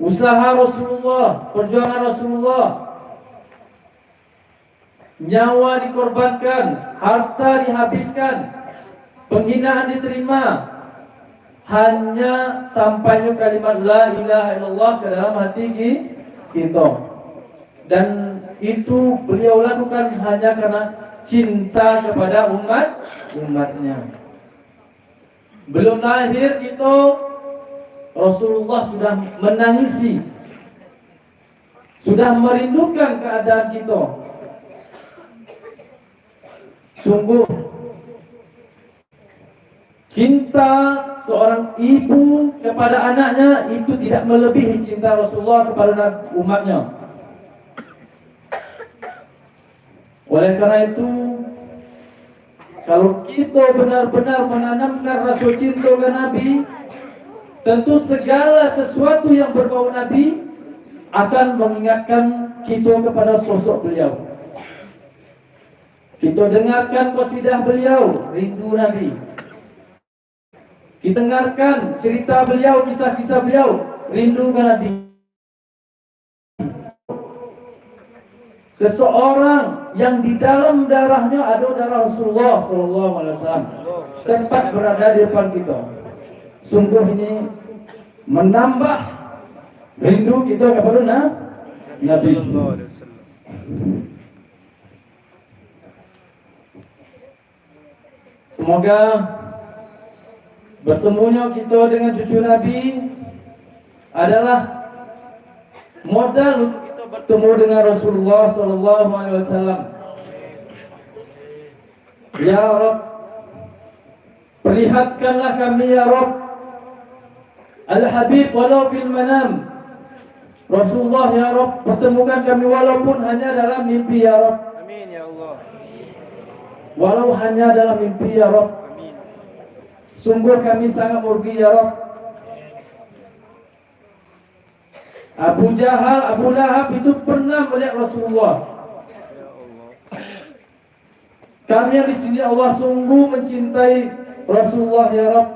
Usaha Rasulullah, perjuangan Rasulullah, nyawa dikorbankan, harta dihabiskan, penghinaan diterima, hanya sampainyo kalimat la ilaha illallah ke dalam hati ki-, kito. Dan itu beliau lakukan hanya karena cinta kepada umat, umatnya. Belum lahir kito, Rasulullah sudah menangisi, sudah merindukan keadaan kito. Sungguh, cinta seorang ibu kepada anaknya itu tidak melebihi cinta Rasulullah kepada na-, umatnya. Oleh karena itu, kalau kito benar-benar menanamkan raso cinto ka Nabi, tentu segala sesuatu yang berbau Nabi akan mengingatkan kito kepada sosok beliau. Kito dengarkan qasidah beliau, rindu Nabi. Kita dengarkan cerita beliau, kisah-kisah beliau, rindu ka Nabi. Seseorang yang di dalam darahnya ada darah Rasulullah sallallahu alaihi wasallam, tepat berada di depan kita. Sungguh ini menambah rindu kita kepada na-, Nabi. Semoga bertemunya kita dengan cucu Nabi adalah modal untuk kita bertemu dengan Rasulullah sallallahu alaihi wasallam. Ya Rabb, perlihatkanlah kami, ya Rabb, Al-Habib walau fil manam. Rasulullah, ya Rabb, pertemukan kami walaupun hanya dalam mimpi, ya Rabb. Amin, ya Allah. Walau hanya dalam mimpi, ya Rabb. Amin. Sungguh kami sangat merugi, ya Rabb. Abu Jahal, Abu Lahab itu pernah melihat Rasulullah. Kami yang di sini, Allah sungguh mencintai Rasulullah, ya Rabb.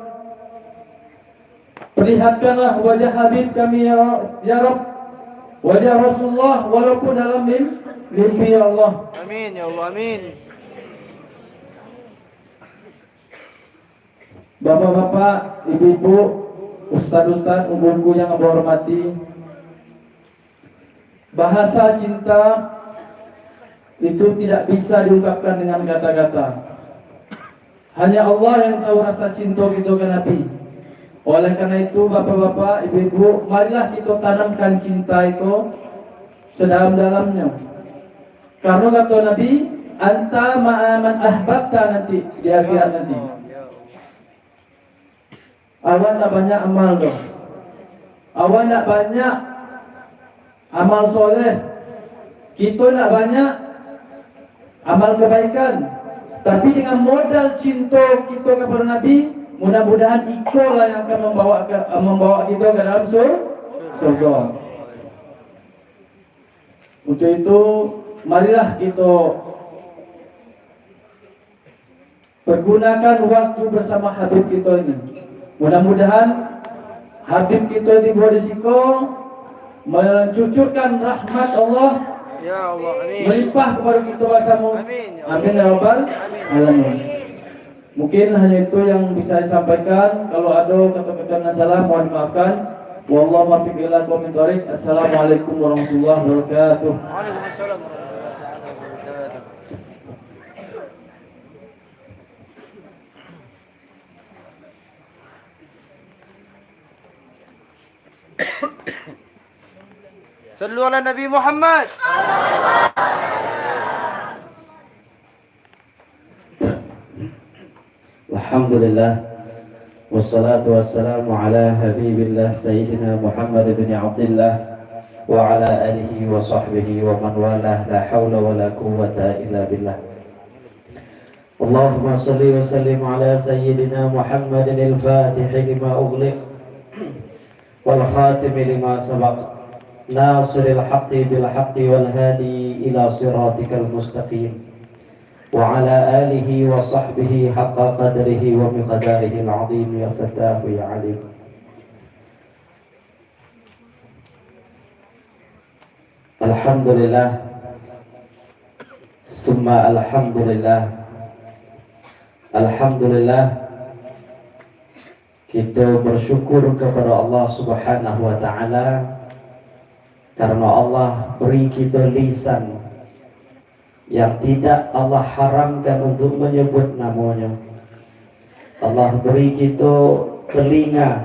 Perlihatkanlah wajah Habib kami, ya, ya Rabb. Wajah Rasulullah walaupun dalam mim-, mimpi, ya Allah. Amin, ya Allah, amin. Bapak-bapak, ibu-ibu, ustaz-ustaz, ungku-ungku yang ambo hormati, bahasa cinta itu tidak bisa diungkapkan dengan kata-kata. Hanya Allah yang tahu rasa cinta kita ke Nabi. Oleh karena itu, bapak-bapak, ibu-ibu, marilah kita tanamkan cinta itu sedalam-dalamnya. Karena kata Nabi, "Anta ma'a man ahbabta," nanti di akhirat nanti. Awak ndak banyak amal doh. Awak ndak banyak amal soleh. Kito ndak banyak amal kebaikan. Tapi dengan modal cinto kito kepada Nabi, mudah-mudahan ikolah yang akan membawa ke, membawa kito ke dalam sur-, surga. Untuk itu, marilah kito pergunakan waktu bersama Habib kito ini. Mudah-mudahan Habib kito tibo di siko, mencucurkan rahmat Allah, ya Allah, amin, melimpah kepada kito basamo. Amin, ya Allah. Amin, ya Rabbal Alamin. Mungkin hanya itu yang bisa disampaikan. Kalau ada kata-kata yang salah, mohon dimaafkan. Wallahu muwaffiq ila aqwamit thariq. Assalamualaikum warahmatullahi wabarakatuh. Waalaikumsalam warahmatullahi wabarakatuh. Sallu ala Nabi Muhammad. Alhamdulillah. Wassalatu wassalamu ala habibillah sayyidina Muhammad bin Abdillah wa ala alihi wa sahbihi wa man walah. La haula wa la quwwata illa billah. Allahumma salli wa sallim ala sayyidina Muhammadin al-fatihi lima ughliq wal khatimi lima sabaq, nasiril haqqi bil haqqi wal hadi ila siratikal mustaqim, wa ala alihi wa sahbihi haqqa qadrihi wa miqdarihil azim. Ya Fattahu ya Alim. Alhamdulillah. Summa alhamdulillah. Alhamdulillah. Kito bersyukur kepada Allah Subhanahu wa Ta'ala, karena Allah beri kito lisan yang tidak Allah haramkan untuk menyebut namonyo. Allah beri kito telinga,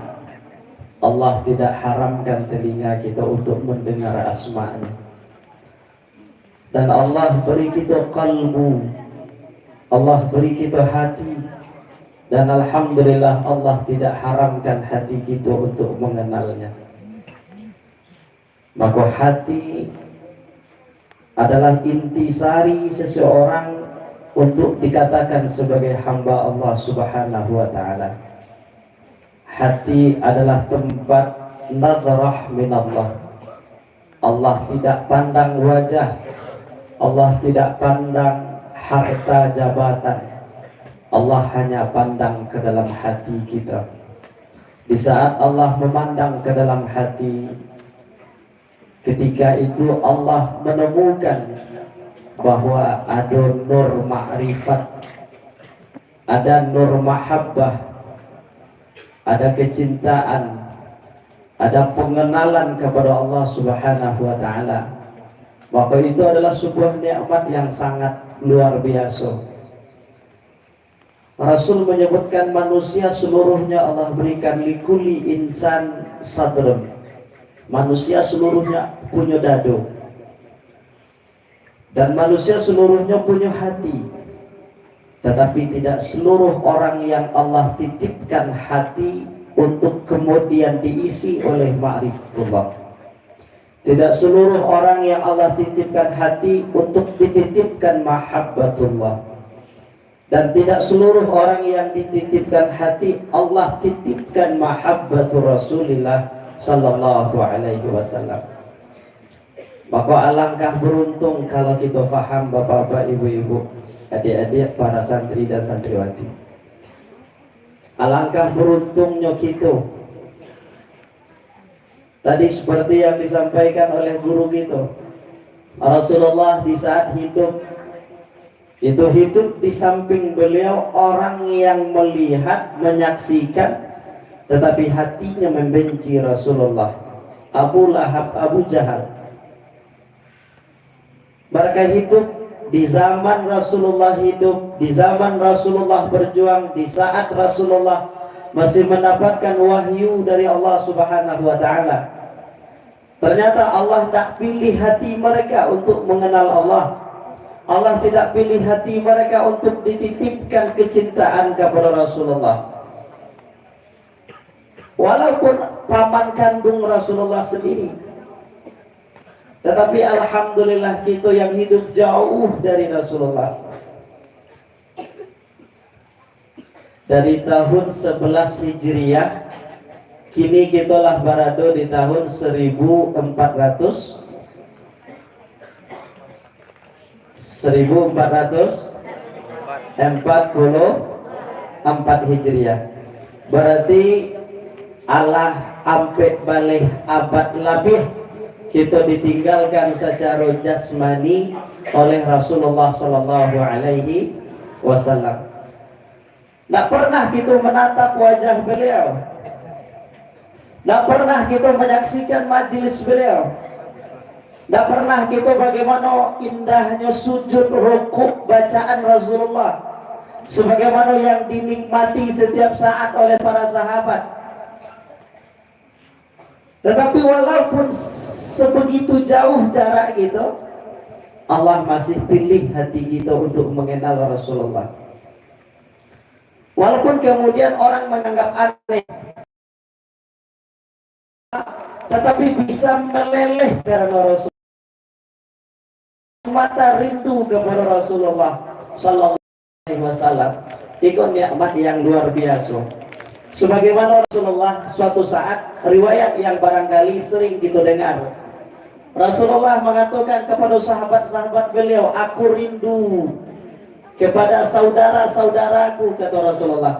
Allah tidak haramkan telinga kito untuk mendengar asmanya. Dan Allah beri kito kalbu, Allah beri kito hati, dan alhamdulillah Allah tidak haramkan hati kito untuk mengenalnya. Maka hati adalah intisari seseorang untuk dikatakan sebagai hamba Allah Subhanahu wa Ta'ala. Hati adalah tempat nazarah minallah. Allah tidak pandang wajah, Allah tidak pandang harta jabatan, Allah hanya pandang ke dalam hati kita. Di saat Allah memandang ke dalam hati, ketika itu Allah menemukan bahwa ada nur makrifat, ada nur mahabbah, ada kecintaan, ada pengenalan kepada Allah Subhanahu wa Ta'ala. Maka itu adalah sebuah nikmat yang sangat luar biasa. Rasul menyebutkan manusia seluruhnya Allah berikan likuli insan sadrun. Manusia seluruhnya punya dado. Dan manusia seluruhnya punya hati. Tetapi tidak seluruh orang yang Allah titipkan hati untuk kemudian diisi oleh ma'rifatullah. Tidak seluruh orang yang Allah titipkan hati untuk dititipkan mahabbatullah. Dan tidak seluruh orang yang dititipkan hati Allah titipkan mahabbatur Rasulillah sallallahu alaihi wasallam. Maka alangkah beruntung kalau kita faham, bapak-bapak, ibu-ibu, adik-adik, para santri dan santriwati. Alangkah beruntungnya kita. Tadi seperti yang disampaikan oleh guru kita, Rasulullah di saat hidup, itu hidup di samping beliau orang yang melihat, menyaksikan, tetapi hatinya membenci Rasulullah. Abu Lahab, Abu Jahal. Mereka hidup di zaman Rasulullah hidup, di zaman Rasulullah berjuang, di saat Rasulullah masih mendapatkan wahyu dari Allah Subhanahu wa Ta'ala. Ternyata Allah tidak pilih hati mereka untuk mengenal Allah. Allah tidak pilih hati mereka untuk dititipkan kecintaan kepada Rasulullah. Walaupun paman kandung Rasulullah sendiri, tetapi alhamdulillah kita yang hidup jauh dari Rasulullah. Dari tahun sebelas Hijriah, kini kita lah barado di tahun seribu empat ratus, seribu empat ratus empat puluh empat Hijriah. Berarti alah ampek baleh abad labiah kita ditinggalkan secara jasmani oleh Rasulullah sallallahu alaihi wasallam. Ndak pernah kita menatap wajah beliau. Ndak pernah kita menyaksikan majlis beliau. Ndak pernah kita bagaimana indahnya sujud rukuk bacaan Rasulullah, sebagaimana yang dinikmati setiap saat oleh para sahabat. Tetapi walaupun sebegitu jauh jarak kita, Allah masih pilih hati kita untuk mengenal Rasulullah. Walaupun kemudian orang menganggap aneh, tetapi bisa meleleh karena Rasul. Mata rindu kepada Rasulullah sallallahu alaihi wasallam. Iko nikmat yang luar biasa. Sebagaimana Rasulullah suatu saat, riwayat yang barangkali sering kita dengar. Rasulullah mengatakan kepada sahabat-sahabat beliau, "Aku rindu kepada saudara-saudaraku," kata Rasulullah.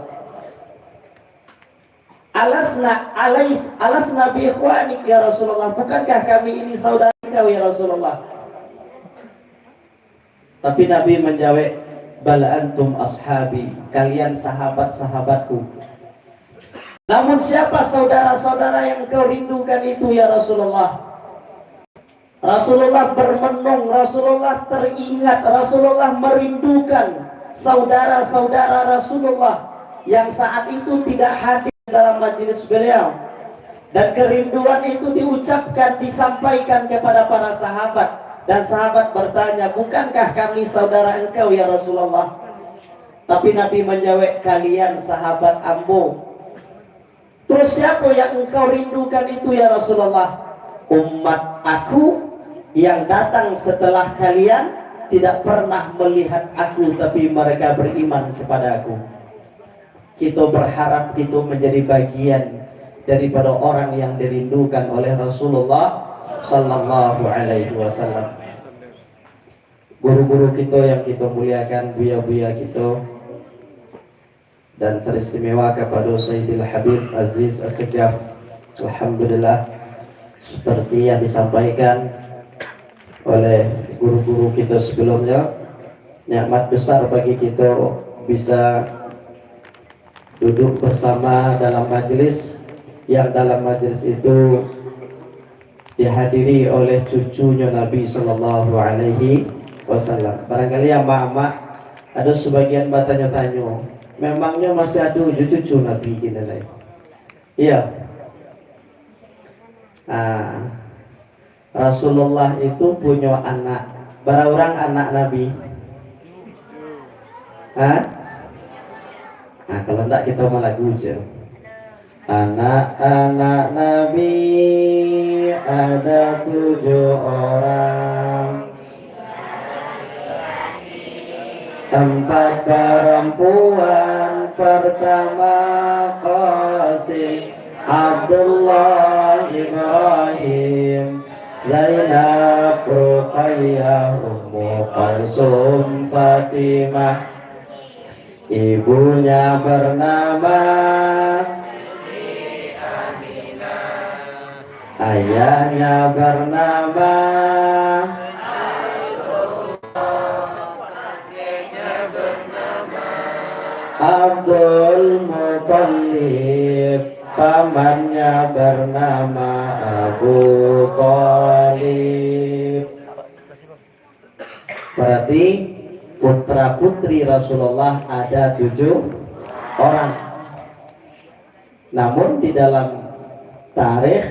"Alasna, alais, alasna bi ikhwanik, ya Rasulullah, bukankah kami ini saudara?" engkau, ya Rasulullah." Tapi Nabi manjawek, "Bal antum ashabi, kalian sahabat-sahabatku." "Namun siapa saudara-saudara yang engkau rindukan itu, ya Rasulullah?" Rasulullah bermenung, Rasulullah teringat, Rasulullah merindukan saudara-saudara Rasulullah yang saat itu tidak hadir dalam majelis beliau. Dan kerinduan itu diucapkan, disampaikan kepada para sahabat. Dan sahabat bertanya, "Bukankah kami saudara engkau, ya Rasulullah?" Tapi Nabi manjawek, "Kalian sahabat ambo." "Terus siapa yang engkau rindukan itu, ya Rasulullah?" "Umat aku yang datang setelah kalian tidak pernah melihat aku, tapi mereka beriman kepada aku." Kita berharap kita menjadi bagian daripada orang yang dirindukan oleh Rasulullah sallallahu alaihi wasallam. Guru-guru kita yang kita muliakan, buya-buya kita, dan teristimewa kepada Sayyidil Habib Aziz Assegaf. Alhamdulillah, seperti yang disampaikan oleh guru-guru kita sebelumnya, nikmat besar bagi kita bisa duduk bersama dalam majlis, yang dalam majlis itu dihadiri oleh cucunyo Nabi sallallahu alaihi wasallam. Barangkali amak-amak ado sebagian batanyo-tanyo, "Memangnya masih ado ju cucu Nabi kini lai?" Iya. Ah, Rasulullah itu punyo anak. Bara urang anak Nabi? Hah? Nah, kalau ndak, kita malagu je. Anak-anak Nabi ada tujuh orang. Empat perempuan, pertama Qasim, Abdullah, Ibrahim, Zainab, Ruqayyah, Ummu Kalsum, Fatimah. Ibunya bernama, ayahnya bernama Abdul Muttalib, pamannya bernama Abu Thalib. Berarti putra-putri Rasulullah ada tujuh orang. Namun di dalam tarikh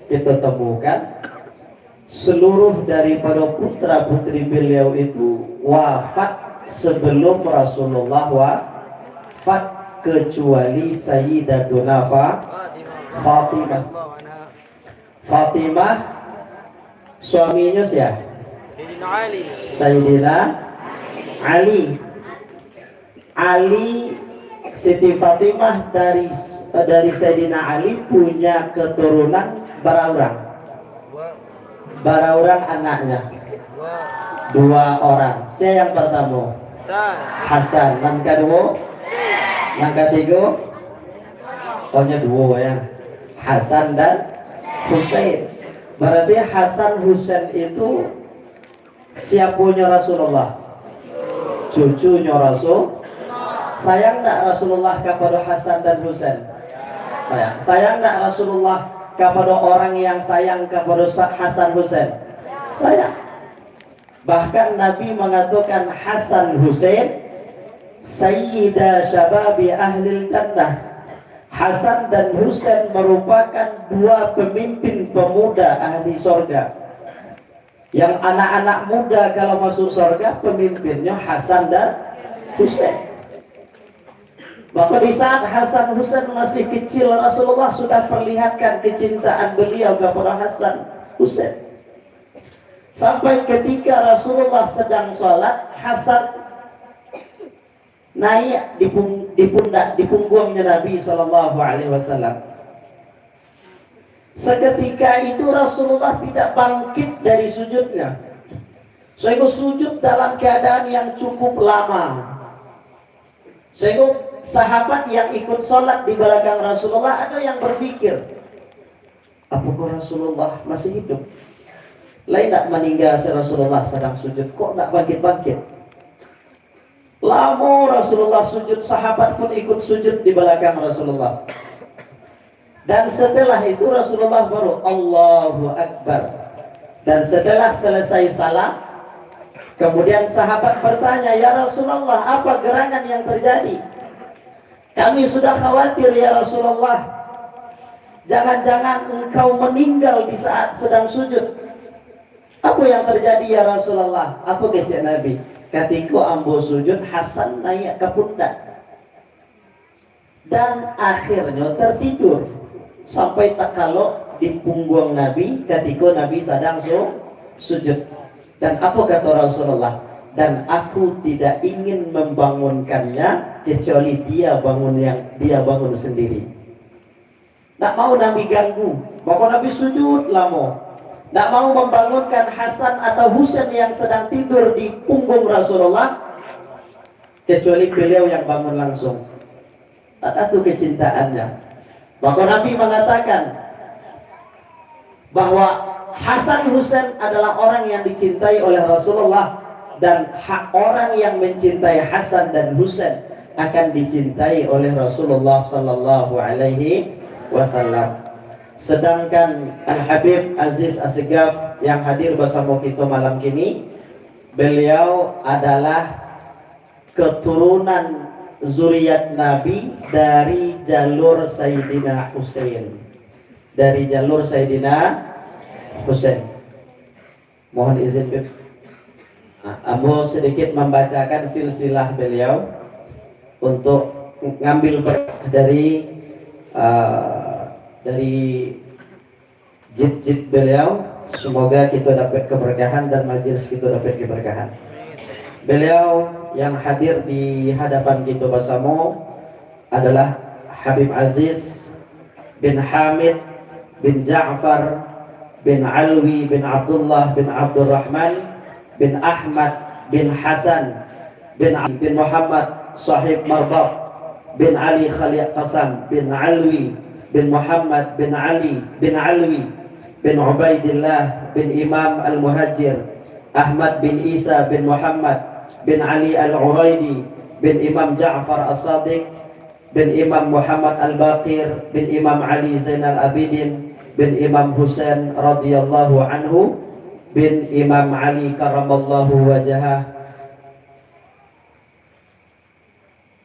kita temukan seluruh daripada putra-putri beliau itu wafat sebelum Rasulullah wafat, kecuali Sayyidatuna Fa-, Fatimah. Fatimah, suaminyo sia? Sayyidina Ali. Sayyidina Ali. Ali, Siti Fatimah dari, dari Sayyidina Ali punya keturunan bara urang? Bara urang anaknya? Dua orang. Sia yang pertama? Hasan. Hasan. Nan kaduo? Nan katigo? Oh, nyo duo, ya. Hasan dan Husain. Berarti Hasan Husain itu siaponyo Rasulullah? Cucunyo Rasul. Sayang ndak Rasulullah kapado Hasan dan Husain? Sayang. Sayang ndak Rasulullah kapado orang yang sayang kapado Sa-, Hasan Husain? Sayang. Bahkan Nabi mangatokan Hasan Husain sayyida syababi ahlil jannah. Hasan dan Husain merupakan dua pemimpin pemuda ahli sorga. Yang anak-anak muda kalau masuk sorga, pemimpinnya Hasan dan Husain. Maka di saat Hasan Husain masih kecil, Rasulullah sudah perlihatkan kecintaan beliau kepada Hasan Husain. Sampai ketika Rasulullah sedang sholat, Hasan naik di pung-, di pundak, di punggungnya Nabi sallallahu alaihi wasallam. Seketika itu Rasulullah tidak bangkit dari sujudnya. Sehingga sujud dalam keadaan yang cukup lama. Sehingga sahabat yang ikut sholat di belakang Rasulullah ada yang berpikir, "Apakah Rasulullah masih hidup?" Lai ndak maningga si Rasulullah sadang sujud, kok ndak bangkit-bangkit? Lamo Rasulullah sujud, sahabat pun ikut sujud di balakang Rasulullah. Dan setelah itu Rasulullah baru, "Allahu Akbar." Dan setelah selesai salam, kemudian sahabat bertanya, "Ya Rasulullah, apa gerangan yang terjadi? Kami sudah khawatir, ya Rasulullah. Jangan-jangan engkau meninggal di saat sedang sujud." "Apa yang terjadi, ya Rasulullah?" Apa kecek Nabi? "Katiko ambo sujud, Hasan naiak ka pundak. Dan akhirnyo tertidur sampai takalok di pungguang Nabi katiko Nabi sadang su-, sujud." Dan apa kata Rasulullah? "Dan aku tidak ingin membangunkannya kecuali dia bangun yang, dia bangun sendiri." Ndak mau Nabi ganggu, mako Nabi sujud lamo. Ndak mau membangunkan Hasan atau Husain yang sedang tidur di punggung Rasulullah, kecuali beliau yang bangun langsung. Ado tu kecintaannya. Mako Nabi mengatakan bahwa Hasan Husain adalah orang yang dicintai oleh Rasulullah, dan ha-, orang yang mencintai Hasan dan Husain akan dicintai oleh Rasulullah sallallahu alaihi wasallam. Sedangkan Al Habib Aziz Assegaf yang hadir bersama kita malam kini, beliau adalah keturunan zuriat Nabi dari jalur Sayyidina Husain. Dari jalur Sayyidina Husain. Mohon izin, Bib. Nah, ambo sedikit membacakan silsilah beliau untuk ngambil berkah dari, eh, dari jid-jid beliau. Semoga kita dapat keberkahan dan majelis kita dapat keberkahan. Beliau yang hadir di hadapan kita bersama adalah Habib Aziz bin Hamid bin Ja'far bin Alwi bin Abdullah bin Abdurrahman bin Ahmad bin Hasan bin, bin Muhammad Sahib Marbab bin Ali Khalil Qasam bin Alwi bin Muhammad bin Ali bin Alwi bin Ubaidillah bin Imam Al-Muhajir Ahmad bin Isa bin Muhammad bin Ali Al-Uraidi bin Imam Ja'far As-Sadiq bin Imam Muhammad Al-Baqir bin Imam Ali Zainal Abidin bin Imam Husain radhiyallahu anhu bin Imam Ali karramallahu wajhah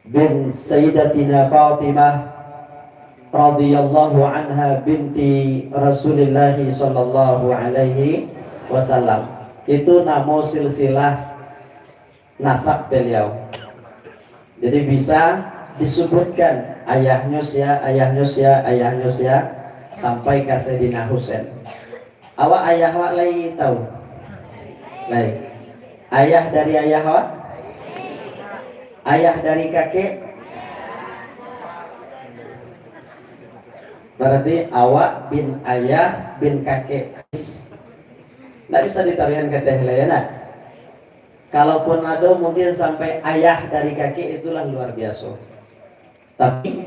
bin Sayyidatina Fatimah radhiyallahu anha binti Rasulillahi sallallahu alaihi wasallam. Itu namo silsilah nasab beliau. Jadi bisa disebutkan ayahnyo sia, ayahnyo sia, ayahnyo sia, sampai ka Sayyidina Husain. Awak ayah awak lai tahu? Lai. Ayah dari ayah awak? Ayah dari kakek? Berarti awak bin ayah bin kakek. Ndak bisa ditaruihan ka teh lah, ya nak? Kalaupun ado mungkin sampai ayah dari kakek, itulah luar biasa. Tapi,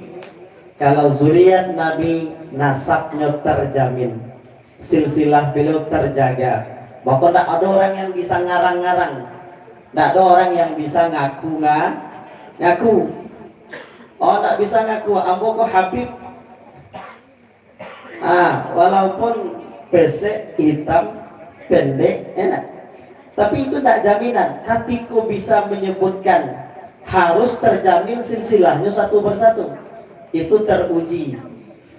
kalau zuriat Nabi nasabnyo terjamin, silsilah beliau terjaga, mako ndak ado orang yang bisa ngarang-ngarang, ndak ado orang yang bisa ngaku nga-, ngaku. Oh, ndak bisa ngaku, "Ambo ko Habib." Ah, walaupun pesek, itam, pendek, enak. Tapi itu ndak jaminan. Katiko bisa menyebutkan, harus terjamin silsilahnyo satu persatu. Itu teruji.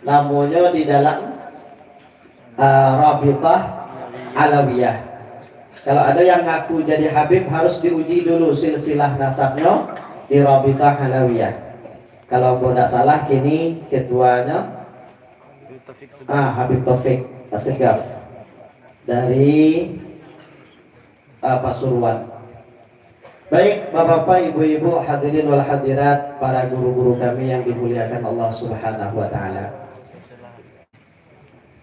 Namonyo di dalam, ah, Rabithah Alawiyah. Kalau ada yang ngaku jadi Habib, harus diuji dulu silsilah nasabnyo di Rabithah Alawiyah. Kalau ambo ndak salah, kini ketuanyo, ah, Habib Taufik Assegaf dari, ah, Pasuruan. Baik, bapak-bapak, ibu-ibu, hadirin wal hadirat, para guru-guru kami yang dimuliakan Allah Subhanahu wa Ta'ala.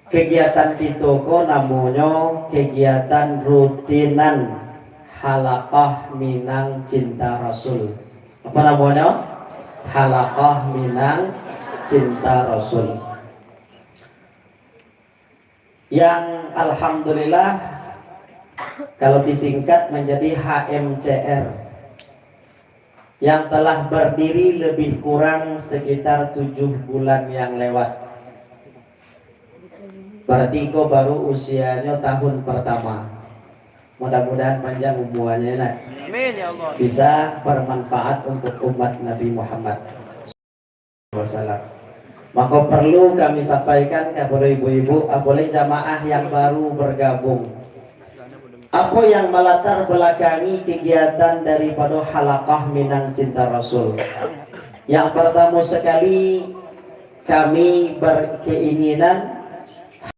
Kegiatan kito ko namonyo kegiatan rutinan Halaqah Minang Cinta Rasul. Apa namonyo? Halaqah Minang Cinta Rasul. Yang alhamdulillah, Kalau disingkat menjadi H M C R, yang telah berdiri lebih kurang sekitar tujuh bulan yang lewat. Berarti ko baru usianyo tahun pertama. Mudah-mudahan panjang umuanyo, nak. Amin, ya Allah. Bisa bermanfaat untuk umat Nabi Muhammad wasallam. Maka perlu kami sampaikan kepada ibu-ibu, apalagi jamaah yang baru bergabung. Apa yang melatar belakangi kegiatan daripada Halaqah Minang Cinta Rasul? Yang pertama sekali, kami berkeinginan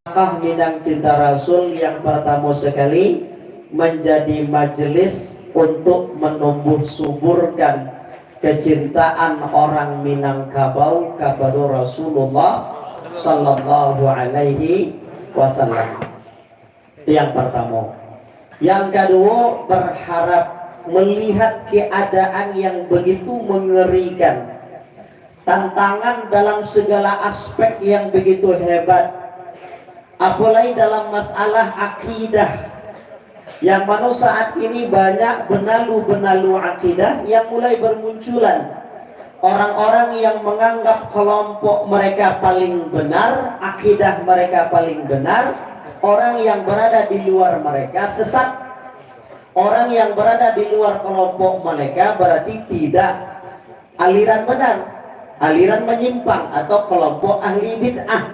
Halaqah Minang Cinta Rasul yang pertama sekali menjadi majelis untuk menumbuh suburkan kecintaan orang Minangkabau kepada Rasulullah sallallahu alaihi wasallam. Itu yang pertama. Yang kedua, berharap melihat keadaan yang begitu mengerikan, tantangan dalam segala aspek yang begitu hebat, apalagi dalam masalah akidah, yang mana saat ini banyak benalu-benalu akidah yang mulai bermunculan. Orang-orang yang menganggap kelompok mereka paling benar, akidah mereka paling benar, orang yang berada di luar mereka sesat. Orang yang berada di luar kelompok mereka berarti tidak aliran benar, aliran menyimpang atau kelompok ahli bid'ah.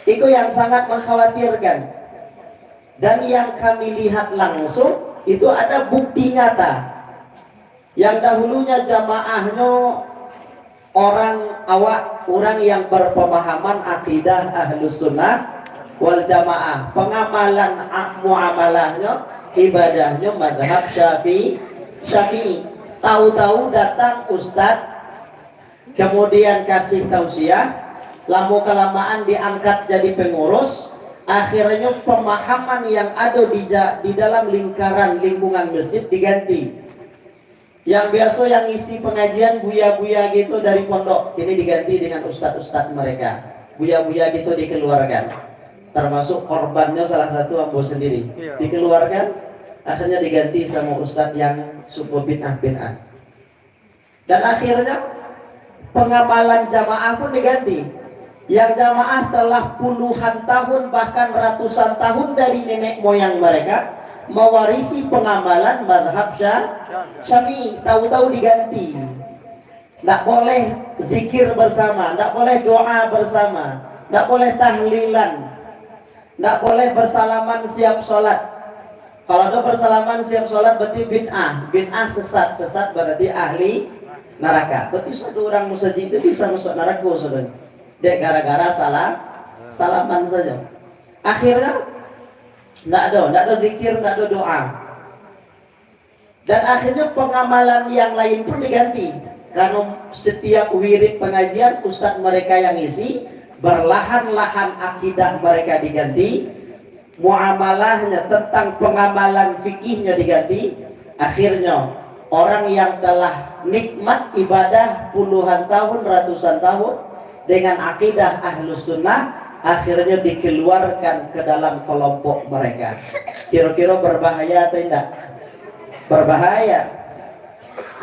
Itu yang sangat mengkhawatirkan. Dan yang kami lihat langsung, itu ada bukti nyata. Yang dahulunya jamaahnyo orang awak, orang yang berpemahaman akidah Ahlus Sunnah wal Jamaah, pengamalan a-, muamalahnyo, ibadahnyo madhab Syafi'i, Syafi'i. Tahu-tahu datang ustaz, kemudian kasih tausiah, lamo kalamaan diangkat jadi pengurus, akhirnyo pemahaman yang ado di ja-, di dalam lingkaran lingkungan masjid diganti. Yang biaso yang isi pengajian buya-buya gitu dari pondok, kini diganti dengan ustaz-ustaz mereka. Buya-buya gitu dikeluarkan. Termasuk korbannyo salah satu ambo sendiri. Iya. Dikeluarkan, akhirnya diganti sama ustaz yang suka bid'ah-bid'ah. Dan akhirnya, pengamalan jamaah pun diganti. Yang jamaah telah puluhan tahun, bahkan ratusan tahun dari nenek moyang mereka, mewarisi pengamalan madhab Sya-, Syafi'i, tahu-tahu diganti. Ndak boleh zikir bersama, ndak boleh doa bersama, ndak boleh tahlilan, ndak boleh bersalaman siap sholat. Kalau ada bersalaman siap sholat, berarti bid'ah. Bid'ah, sesat. Sesat berarti ahli neraka. Berarti satu orang musajik itu bisa masuk neraka sebenarnya. Dek gara-gara salah salaman saja. Akhirnya, ndak ada, ndak ada zikir, ndak ada doa. Dan akhirnya pengamalan yang lain pun diganti. Karena setiap wirid pengajian, ustaz mereka yang isi, berlahan-lahan akidah mereka diganti, muamalahnya tentang pengamalan fikihnya diganti. Akhirnya, orang yang telah nikmat ibadah puluhan tahun, ratusan tahun, dengan akidah Ahlus Sunnah, akhirnya dikeluarkan ke dalam kelompok mereka. Kira-kira berbahaya atau tidak? Berbahaya.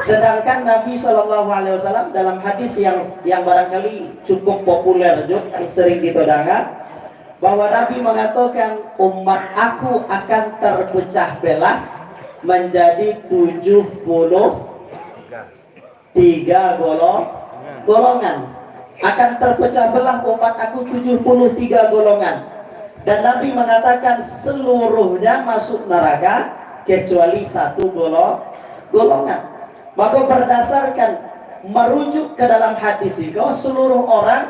Sedangkan Nabi Shallallahu Alaihi Wasallam dalam hadis yang, yang barangkali cukup populer juga, yang sering kita dengar, bahwa Nabi mengatakan, "Umat aku akan terpecah belah menjadi tujuh puluh tiga golo-, golongan. Akan terpecah belah umat aku tujuh puluh tiga golongan." Dan Nabi mengatakan seluruhnya masuk neraka kecuali satu golo-, golongan. Maka berdasarkan merujuk ke dalam hadis itu, seluruh orang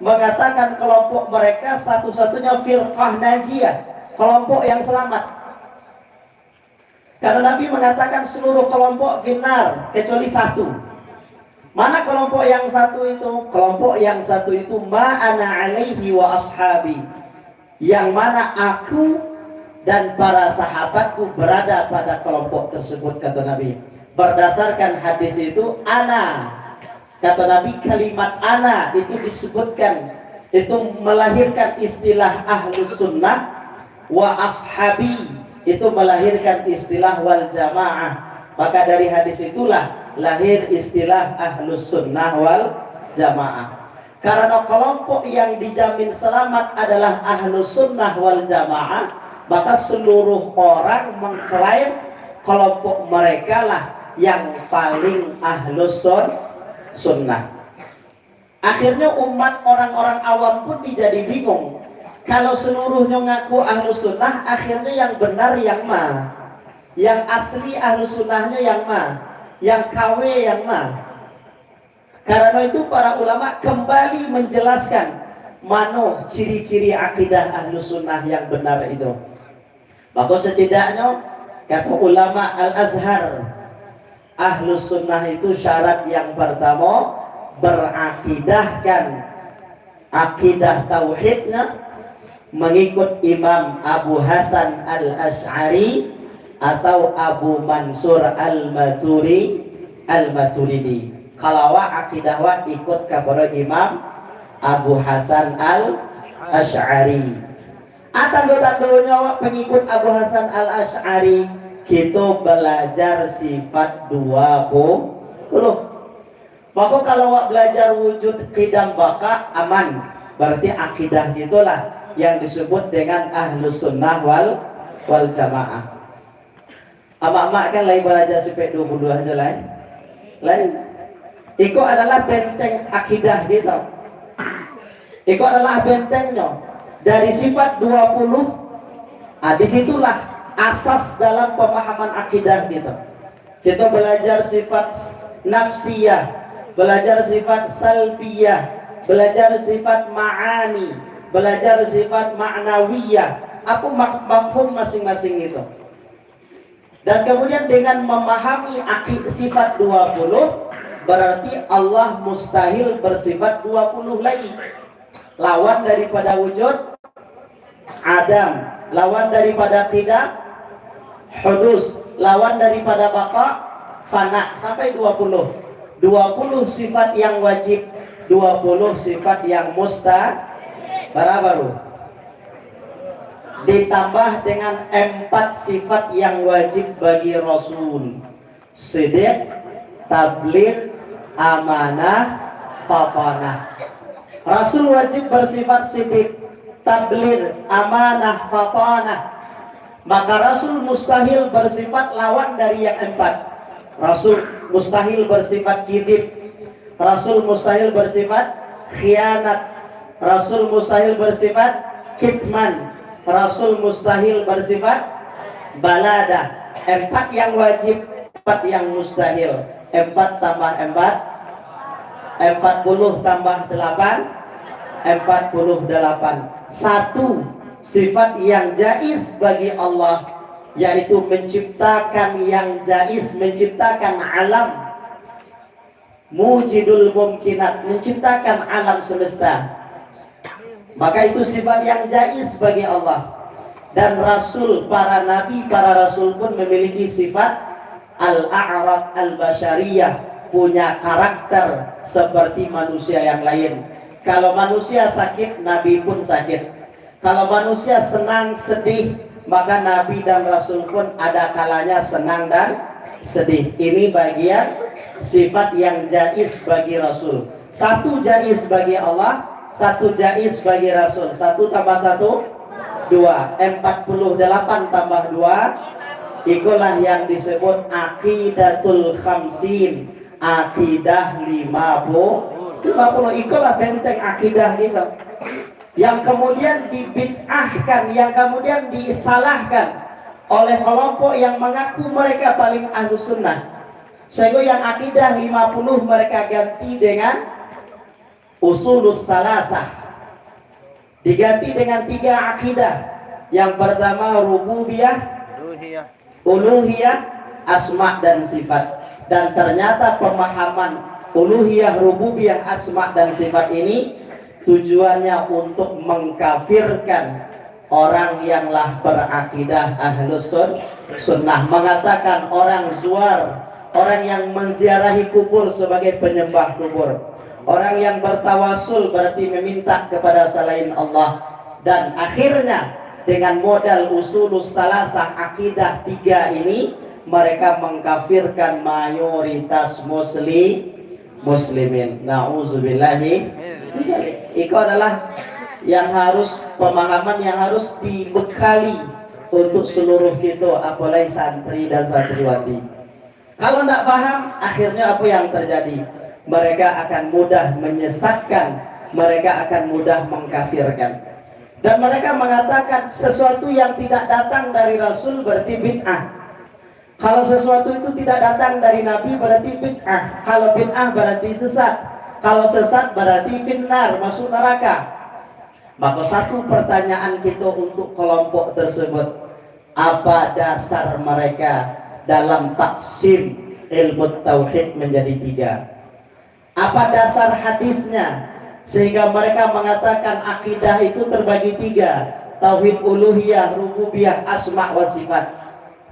mengatakan kelompok mereka satu-satunya firqah najiyah, kelompok yang selamat. Karena Nabi mengatakan seluruh kelompok finnar kecuali satu. Mana kelompok yang satu itu? Kelompok yang satu itu, "Ma ana alaihi wa ashabi." Yang mana aku dan para sahabatku berada pada kelompok tersebut, kata Nabi. Berdasarkan hadis itu, ana, kata Nabi, kalimat ana itu disebutkan, itu melahirkan istilah ahlus sunnah wa ashabi. Itu melahirkan istilah wal jamaah. Maka dari hadis itulah lahir istilah ahlus sunnah wal jamaah. Karena kelompok yang dijamin selamat adalah ahlus sunnah wal jamaah, maka seluruh orang mengklaim kelompok mereka lah yang paling ahlus sun-, sunnah. Akhirnya umat orang-orang awam pun dijadi bingung. Kalau seluruhnya ngaku ahlus sunnah, akhirnya yang benar yang ma? Yang asli ahlus sunnahnya yang ma? Yang K W yang ma? Karena itu para ulama kembali menjelaskan mano ciri-ciri akidah ahlus sunnah yang benar itu. Maka setidaknya, kata ulama Al-Azhar, ahlus sunnah itu syarat yang pertama, berakidahkan akidah tauhidnya mengikut Imam Abu Hasan Al-Asy'ari atau Abu Mansur Al-Maturi-, Al-Maturidi. Kalau awak akidah awak ikut kepada Imam Abu Hasan Al-Asy'ari. Ah, tando-tandonyo awak pengikut Abu Hasan Al-Asy'ari, kito belajar sifat dua puluh. Maka kalau awak belajar wujud, qidam, baqa, aman. Berarti akidah gitulah yang disebut dengan ahlus sunnah wal, wal jamaah. Amak-amak kan lain balajar sifat dua puluh aja lain. Lain. Iko adalah benteng akidah kito. Iko adalah bentengnyo. Dari sifat dua puluh, ah, di situlah asas dalam pemahaman akidah kito. Kito balajar sifat nafsiyah, balajar sifat salbiyah, balajar sifat ma'ani, balajar sifat ma'nawiyah. Apa mak-, mafhum masing-masing itu? Dan kemudian dengan memahami aki-, sifat dua puluh, berarti Allah mustahil bersifat dua puluh lagi. Lawan daripada wujud, adam. Lawan daripada qidam, hudus. Lawan daripada baqa, fana. Sampai dua puluh. Dua puluh sifat yang wajib, dua puluh sifat yang musta-, bara baru? Ditambah dengan empat sifat yang wajib bagi Rasul. Sidik, tabligh, amanah, fatanah. Rasul wajib bersifat sidik, tabligh, amanah, fatanah. Maka Rasul mustahil bersifat lawan dari yang empat. Rasul mustahil bersifat kidib. Rasul mustahil bersifat khianat. Rasul mustahil bersifat kitman. Rasul mustahil bersifat baladah. Empat yang wajib, empat yang mustahil. Empat tambah empat, empat puluh tambah delapan, empat puluh delapan. Satu sifat yang jaiz bagi Allah, yaitu menciptakan yang jaiz, menciptakan alam. Mujidul mumkinat, menciptakan alam semesta. Maka itu sifat yang jaiz bagi Allah. Dan Rasul, para nabi, para rasul pun memiliki sifat al-a'rad al-basyariyah, punya karakter seperti manusia yang lain. Kalau manusia sakit, nabi pun sakit. Kalau manusia senang, sedih, maka nabi dan rasul pun ada kalanya senang dan sedih. Ini bagian sifat yang jaiz bagi Rasul. Satu jaiz bagi Allah, satu jaiz bagi Rasul. Satu tambah satu, dua. Empat puluh delapan tambah dua, ikolah yang disebut aqidatul khamsin. Akidah lima puluh. Lima puluh, ikolah benteng akidah kito. Yang kemudian dibid'ahkan, yang kemudian disalahkan oleh kelompok yang mengaku mereka paling ahlus sunnah. Sehingga yang akidah lima puluh mereka ganti dengan usulus salasah. Diganti dengan tiga akidah. Yang pertama rububiyah, uluhiyah, asma dan sifat. Dan ternyata pemahaman uluhiyah, rububiyah, asma dan sifat ini tujuannya untuk mengkafirkan orang yang lah berakidah ahlus sun-, sunnah, mengatakan orang zuar, orang yang menziarahi kubur sebagai penyembah kubur, orang yang bertawasul berarti meminta kepada selain Allah. Dan akhirnya Dengan modal usulus salasah, akidah tiga ini, mereka mengkafirkan mayoritas muslim, muslimin. Nauzubillahi min zalik. Itu adalah yang harus, pemahaman yang harus dibekali untuk seluruh kita, apalagi santri dan santriwati. Kalau ndak paham, akhirnya apa yang terjadi? Mereka akan mudah menyesatkan, mereka akan mudah mengkafirkan. Dan mereka mengatakan, sesuatu yang tidak datang dari Rasul berarti bid'ah. Kalau sesuatu itu tidak datang dari Nabi, berarti bid'ah. Kalau bid'ah, berarti sesat. Kalau sesat, berarti finnar, masuk neraka. Maka satu pertanyaan kita untuk kelompok tersebut, apa dasar mereka dalam taksim ilmu tauhid menjadi tiga? Apa dasar hadisnya sehingga mereka mengatakan akidah itu terbagi tiga, tauhid uluhiyah, rububiyah, asma wa sifat?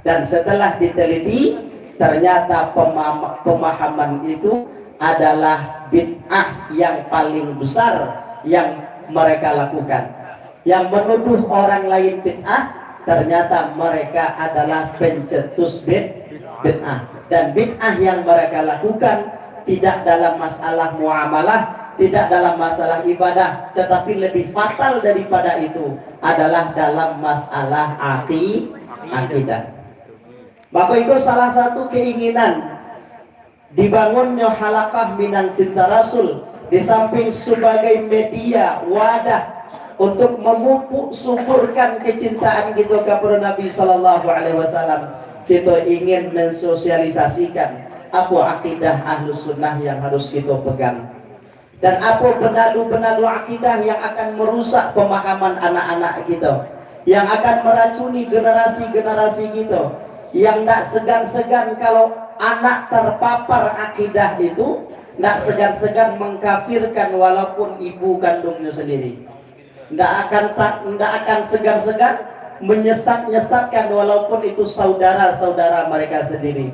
Dan setelah diteliti, ternyata pemam-, pemahaman itu adalah bid'ah yang paling besar yang mereka lakukan. Yang menuduh orang lain bid'ah, ternyata mereka adalah pencetus bid-, bid'ah. Dan bid'ah yang mereka lakukan tidak dalam masalah muamalah, tidak dalam masalah ibadah, tetapi lebih fatal daripada itu adalah dalam masalah aki-, akidah. Maka itu salah satu keinginan dibangunnyo Halakah Minang Cinta Rasul, di samping sebagai media, wadah untuk memupuk suburkan kecintaan kita kepada Nabi sallallahu alaihi wasallam, kita ingin mensosialisasikan apa akidah Ahlus Sunnah yang harus kita pegang. Dan apo benalu-benalu akidah yang akan merusak pemahaman anak-anak kito, yang akan meracuni generasi-generasi kito, yang ndak segan-segan kalau anak terpapar akidah itu, ndak segan-segan mengkafirkan walaupun ibu kandungnya sendiri. Ndak akan ta-, ndak akan segan-segan menyesat-nyesatkan walaupun itu saudara-saudara mereka sendiri.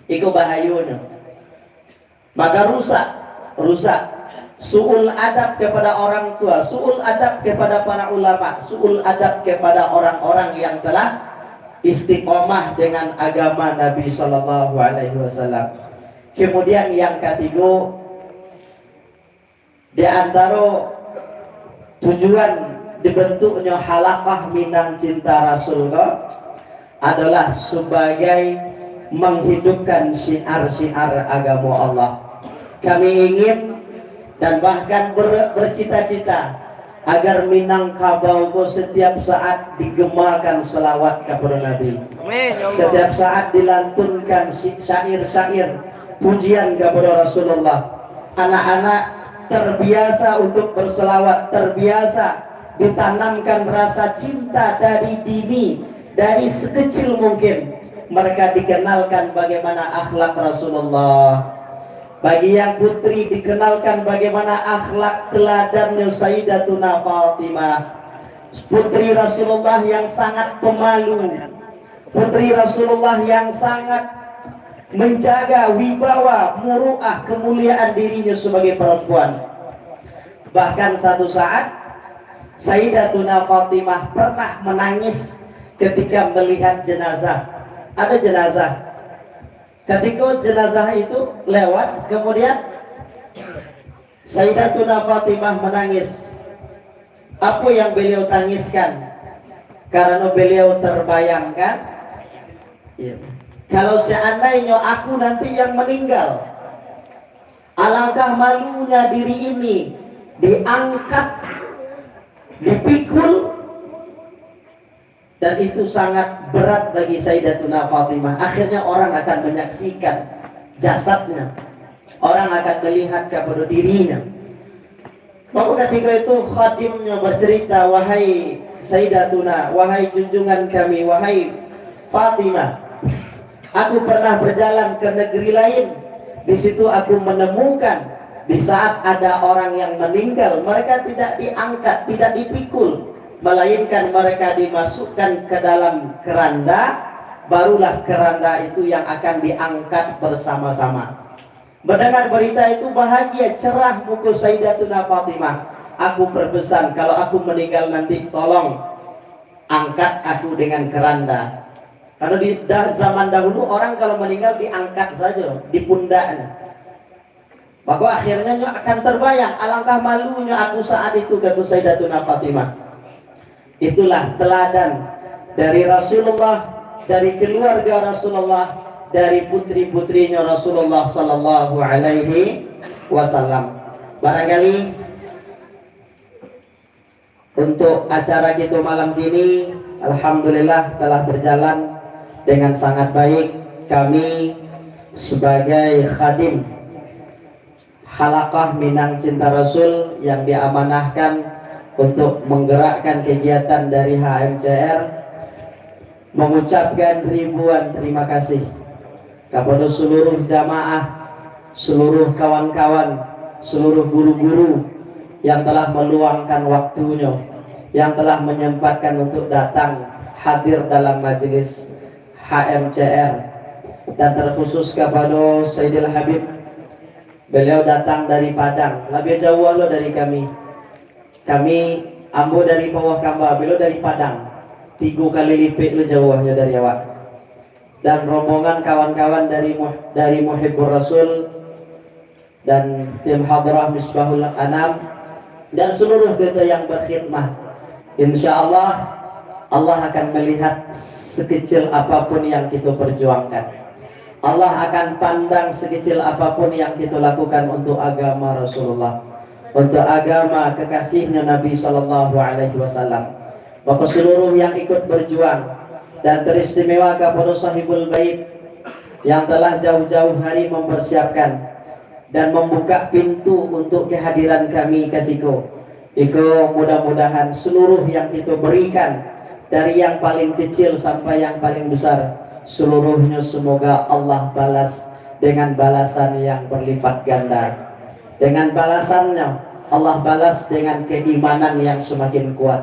Iko bahayonyo. Maka rusak, rusak. Su'ul adab kepada orang tua, su'ul adab kepada para ulama, su'ul adab kepada orang-orang yang telah istiqomah dengan agama Nabi sallallahu alaihi wasallam. Kemudian yang katiga, di antaro tujuan dibentuknyo Halakah Minang Cinta Rasul ko adalah sebagai menghidupkan syiar-syiar agama Allah. Kami ingin dan bahkan ber-, bercita-cita agar Minangkabau ko setiap saat digemakan selawat kepada Nabi. Amin, ya Allah. Setiap saat dilantunkan syi-, syair-syair pujian kepada Rasulullah. Anak-anak terbiasa untuk berselawat, terbiasa ditanamkan rasa cinta dari dini, dari sekecil mungkin mereka dikenalkan bagaimana akhlak Rasulullah. Bagi yang putri, dikenalkan bagaimana akhlak teladannya Sayyidatuna Fatimah. Putri Rasulullah yang sangat pemalu, putri Rasulullah yang sangat menjaga wibawa, muruah, kemuliaan dirinya sebagai perempuan. Bahkan satu saat, Sayyidatuna Fatimah pernah menangis ketika melihat jenazah. Ada jenazah. Ketika jenazah itu lewat, kemudian Sayyidatuna Fatimah menangis. Apa yang beliau tangiskan? Karena beliau terbayangkan, iya, kalau seandainya aku nanti yang meninggal, alangkah malunya diri ini diangkat, dipikul, dan itu sangat berat bagi Sayyidatuna Fatimah. Akhirnya orang akan menyaksikan jasadnya. Orang akan melihat kepada dirinya. Maka ketika itu khadimnya bercerita, "Wahai Sayyidatuna, wahai junjungan kami, wahai Fatimah, aku pernah berjalan ke negeri lain. Di situ aku menemukan di saat ada orang yang meninggal, mereka tidak diangkat, tidak dipikul, melainkan mereka dimasukkan ke dalam keranda, barulah keranda itu yang akan diangkat bersama-sama." Mendengar berita itu, bahagia, cerah muka Sayyidatuna Fatimah. "Aku berpesan, kalau aku meninggal nanti, tolong angkat aku dengan keranda. Kalau di da-, zaman dahulu, orang kalau meninggal diangkat saja di pundaknya. Maka akhirnya nyo akan terbayang, "Alangkah malunyo aku saat itu," kata Sayyidatuna Fatimah. Itulah teladan dari Rasulullah, dari keluarga Rasulullah, dari putri-putrinya Rasulullah sallallahu alaihi wasallam. Barangkali untuk acara kita malam kini, alhamdulillah, telah berjalan dengan sangat baik. Kami sebagai khadim Halakah Minang Cinta Rasul yang diamanahkan untuk menggerakkan kegiatan dari H M C R, mengucapkan ribuan terima kasih kepada seluruh jamaah, seluruh kawan-kawan, seluruh guru-guru yang telah meluangkan waktunya, yang telah menyempatkan untuk datang hadir dalam majelis H M C R, dan terkhusus kepada Sayyidil Habib. Beliau datang dari Padang, labiah jauah lo dari kami. Kami, ambo dari Pauah Kamba, beliau dari Padang. Tigo kali lipek lo jauahnyo dari awak. Dan rombongan kawan-kawan dari Muh-, dari Muhibbur Rasul dan tim Hadrah Misbahul Anam dan seluruh kita yang berkhidmah. Insya Allah, Allah akan melihat sekecil apapun yang kita perjuangkan. Allah akan pandang sekecil apapun yang kita lakukan untuk agama Rasulullah, untuk agama kekasihnya Nabi sallallahu alaihi wasallam. Maka seluruh yang ikut berjuang dan teristimewa kepada Sahibul Bait yang telah jauh-jauh hari mempersiapkan dan membuka pintu untuk kehadiran kami ka siko. Iko mudah-mudahan seluruh yang kita berikan, dari yang paling kecil sampai yang paling besar, seluruhnya semoga Allah balas dengan balasan yang berlipat ganda. Dengan balasannya, Allah balas dengan keimanan yang semakin kuat.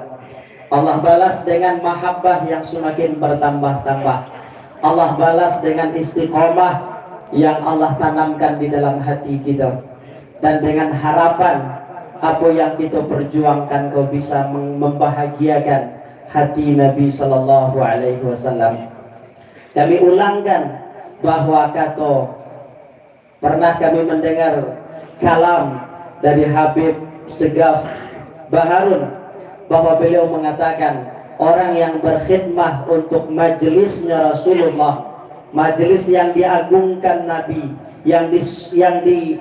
Allah balas dengan mahabbah yang semakin bertambah-tambah. Allah balas dengan istiqomah yang Allah tanamkan di dalam hati kita. Dan dengan harapan, apa yang kita perjuangkan ko bisa mem-, membahagiakan hati Nabi sallallahu alaihi wasallam. Kami ulangkan bahwa kato, pernah kami mendengar kalam dari Habib Segaf Baharun, bahwa beliau mengatakan, orang yang berkhidmah untuk majelisnya Rasulullah, majelis yang diagungkan Nabi, yang dis-, yang di-,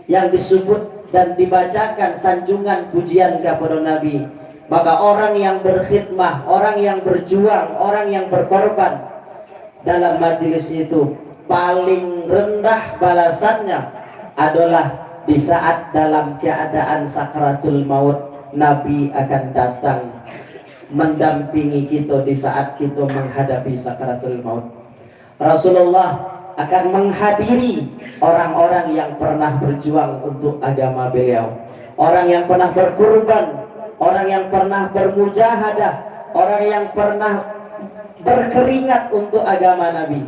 yang disebut dan dibacakan sanjungan pujian kepada Nabi, maka orang yang berkhidmah, orang yang berjuang, orang yang berkorban dalam majelis itu, paling rendah balasannya adalah di saat dalam keadaan sakaratul maut, Nabi akan datang mendampingi kita di saat kita menghadapi sakaratul maut. Rasulullah akan menghadiri orang-orang yang pernah berjuang untuk agama beliau, orang yang pernah berkorban, orang yang pernah bermujahadah, orang yang pernah berkeringat untuk agama Nabi.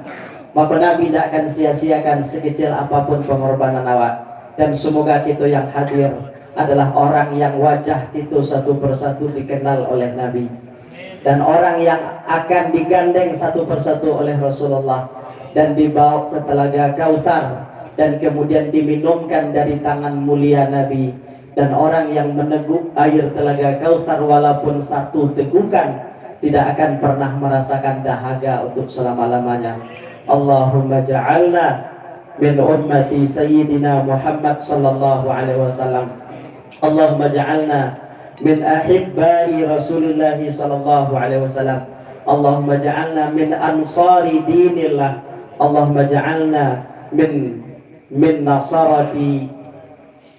Maka Nabi tidak akan sia-siakan sekecil apapun pengorbanan awak. Dan semoga kita yang hadir adalah orang yang wajah kita satu persatu dikenal oleh Nabi. Dan orang yang akan digandeng satu persatu oleh Rasulullah dan dibawa ke Telaga Kautsar dan kemudian diminumkan dari tangan mulia Nabi. Dan orang yang meneguk air Telaga Kautsar walaupun satu tegukan tidak akan pernah merasakan dahaga untuk selama-lamanya. Allahumma ja'alna min ummati Sayyidina Muhammad sallallahu alaihi wasallam. Allahumma ja'alna min ahibbai Rasulillahi sallallahu alaihi wasallam. Allahumma ja'alna min ansari dinillah. Allahumma ja'alna min, min nasarati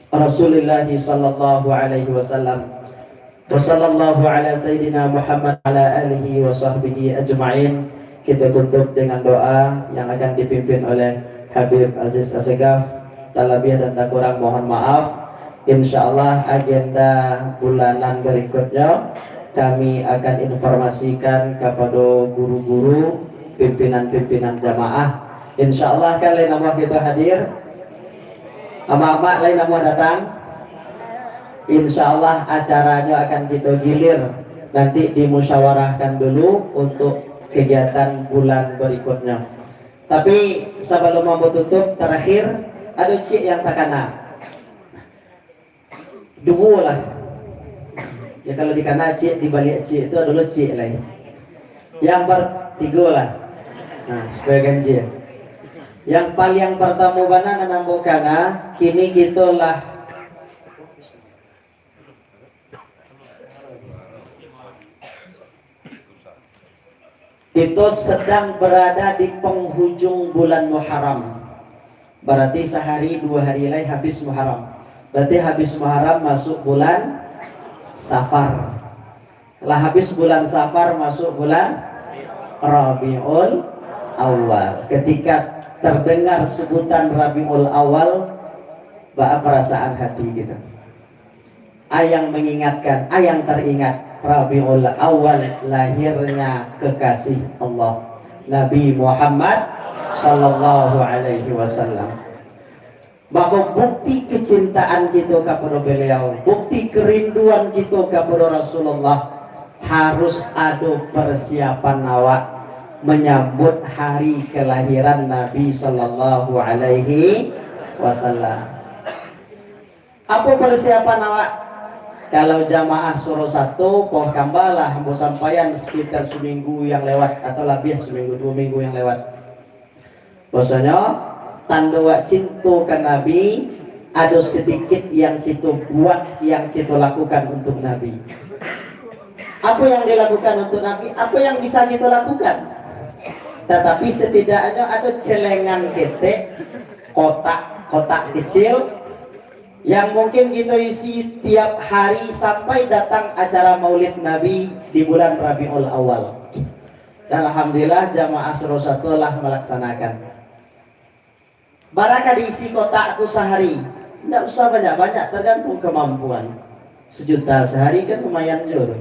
Rasulillahi sallallahu alaihi wasallam. Wa sallallahu ala sayyidina Muhammad wa ala alihi wa sahbihi ajma'in. Kita tutup dengan doa yang akan dipimpin oleh Habib Aziz Asegaf. Talabiah dan takurang mohon maaf. Insyaallah agenda bulanan berikutnya kami akan informasikan kepada guru-guru, pimpinan-pimpinan jamaah. Insyaallah kan lain amuah kita hadir. Amak-amak lain amuah datang. Insyaallah acaranyo akan kita gilir Nanti dimusyawarahkan dulu untuk kegiatan bulan berikutnya. Tapi sabalun ambo tutup, tarakhir, ado ciek yang takana. Duo lah. Ya, kalau dikana ciek, dibaliak ciek tu ado lo ciek lai. Yang par-, tigo lah. Nah, supaya ganjil. Yang paliang partamo bana nan ambo kana, kini kito lah Kito sedang berada di penghujung bulan Muharram. Berarti sehari dua hari lai habis Muharram. Berarti habis Muharram masuk bulan Safar. Lah habis bulan Safar masuk bulan Rabiul Awal. Ketika terdengar sebutan Rabiul Awal, baa perasaan hati kita? Ayang mengingatkan, ayang teringat Rabiul Awal lahirnya kekasih Allah, Nabi Muhammad sallallahu alaihi wasallam. Maka bukti kecintaan kita kepada beliau, bukti kerinduan kita kepada Rasulullah, harus ada persiapan awak menyambut hari kelahiran Nabi sallallahu alaihi wasallam. Apo persiapan awak? Kalau jamaah Suro Sato, poh kamba lah ambo sampaian sekitar seminggu yang lewat atau labiah seminggu, dua minggu yang lewat. Bahwasanya tando wak cinto ka Nabi, ado sedikit yang kito buat, yang kito lakukan untuk Nabi. Apo yang dilakukan untuk Nabi? Apo yang bisa kito lakukan? Tatapi setidaknya ado celengan ketek, kotak, kotak kecil, yang mungkin kito isi tiap hari sampai datang acara Maulid Nabi di bulan Rabiul Awal. Dan alhamdulillah, jamaah Suro Sato lah melaksanakan. Bara ka diisi kotak tu sahari? Ndak usah banyak-banyak, tergantung kemampuan. Sejuta sahari kan lumayan jo tu.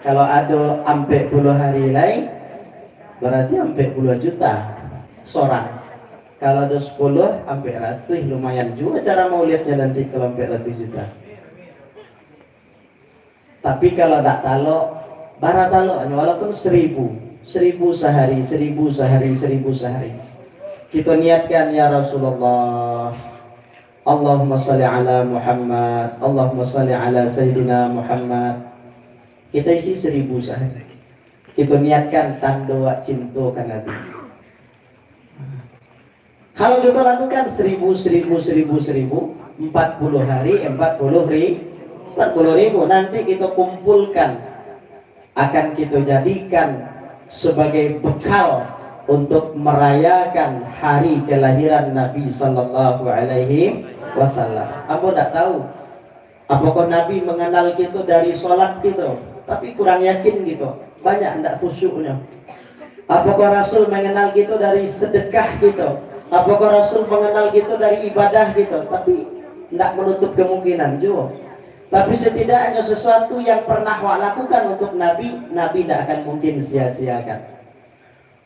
Kalau ado ampek puluah hari lai, berarti ampek puluah juta sorang. Kalau ado sepuluh, ampek ratuih, lumayan juo acara maulidnya nanti kalau ampek ratuih juta. Tapi kalau dak talok, bara taloknyo, walaupun seribu, seribu sahari, seribu sahari, seribu sahari. Kito niatkan, "Ya Rasulullah, Allahumma salli ala Muhammad, Allahumma salli ala Sayyidina Muhammad." Kito isi seribu sahari. Kito niatkan tando wak cinto ka Nabi. Kalau kito lakukan seribu, seribu, seribu, seribu, empat puluh hari, empat puluh ri-, empat puluh ribu, nanti kito kumpulkan, akan kito jadikan sebagai bekal untuk merayakan hari kelahiran Nabi sallallahu alaihi wasallam. Ambo ndak tahu, apakah Nabi mengenal kito dari salat kito, tapi kurang yakin kito, banyak ndak khusyuknyo? Apakah Rasul mengenal kito dari sedekah kito? Apakah Rasul mengenal kito dari ibadah kito? Tapi ndak menutup kemungkinan juo. Tapi setidaknya sesuatu yang pernah awak lakukan untuk Nabi, Nabi ndak akan mungkin sia-siakan.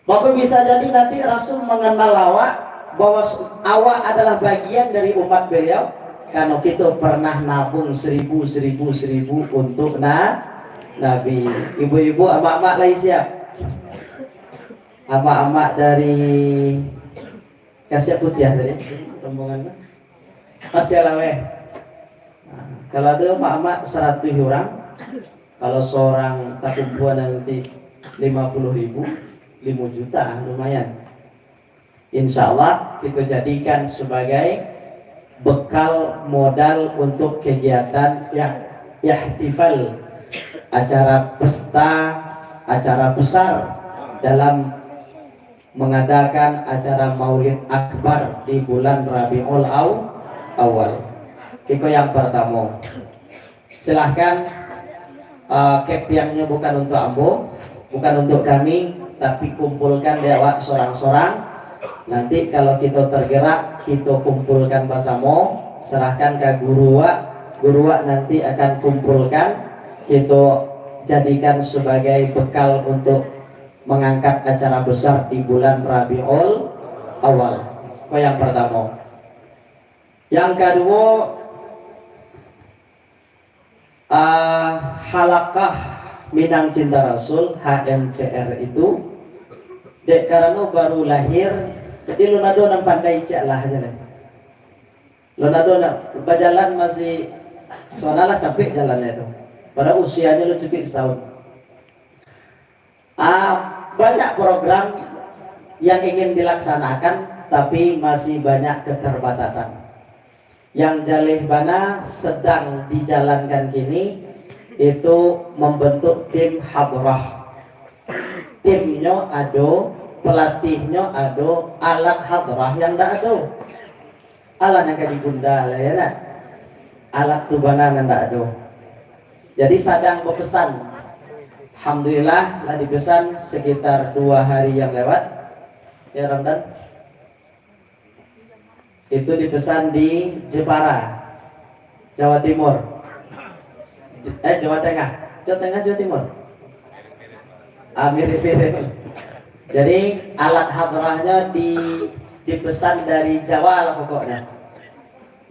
Maka bisa jadi nanti Rasul mengenal awak, bahwa s-, awak adalah bagian dari umat beliau, karena kita pernah nabung seribu, seribu, seribu untuk na-, Nabi. Ibu-ibu, amak-amak lai siap? Amak-amak dari Kasiak Putiah tadi, rombongan tu. Kasiak Laweh. Nah, kalau ada amak-amak saratus orang, kalau seorang takumpul nanti lima puluh ribu, lima juta, lumayan. Insya Allah, kita jadikan sebagai bekal modal untuk kegiatan ya, ihtifal, acara pesta, acara besar dalam mengadakan acara Maulid Akbar di bulan Rabiul Aw-, Awal. Iko yang pertama. Silahkan, eh, kepiangnyo bukan untuk ambo, bukan untuk kami, tapi kumpulkan dek awak sorang-sorang. Nanti kalau kito tergerak, kito kumpulkan basamo, serahkan ka guru wak, guru wak nanti akan kumpulkan, kito jadikan sebagai bekal untuk mengangkat acara besar di bulan Rabiul Awal. Ko yang pertama. Yang kaduo, Ah, halakah Minang Cinta Rasul, H M C R itu, dek karano baru lahir, jadi lun ado nan pandai ciek lah, jan e. Lun ado nan bajalan masih, soalnyo lah capek jalannyo tu. Padahal usianyo lun cukuik sataun. Ah, banyak program yang ingin dilaksanakan, tapi masih banyak keterbatasan. Yang jaleh bana sedang dijalankan kini, itu membentuk tim hadrah. Timnyo ado, pelatihnyo ado, alat hadrah yang ndak ado. Alah nan ka digunda lah, ya nak? Alat tu bana nan ndak ado. Jadi sadang bapesan. Alhamdulillah, lah dipesan sekitar dua hari yang lewat. Ya, Ramdan? Itu dipesan di Jepara, Jawa Timur. Eh, Jawa Tengah. Jawa Tengah, Jawa Timur? Ah, mirip-mirip. Jadi, alat hadrahnya di, dipesan dari Jawa lah pokoknya.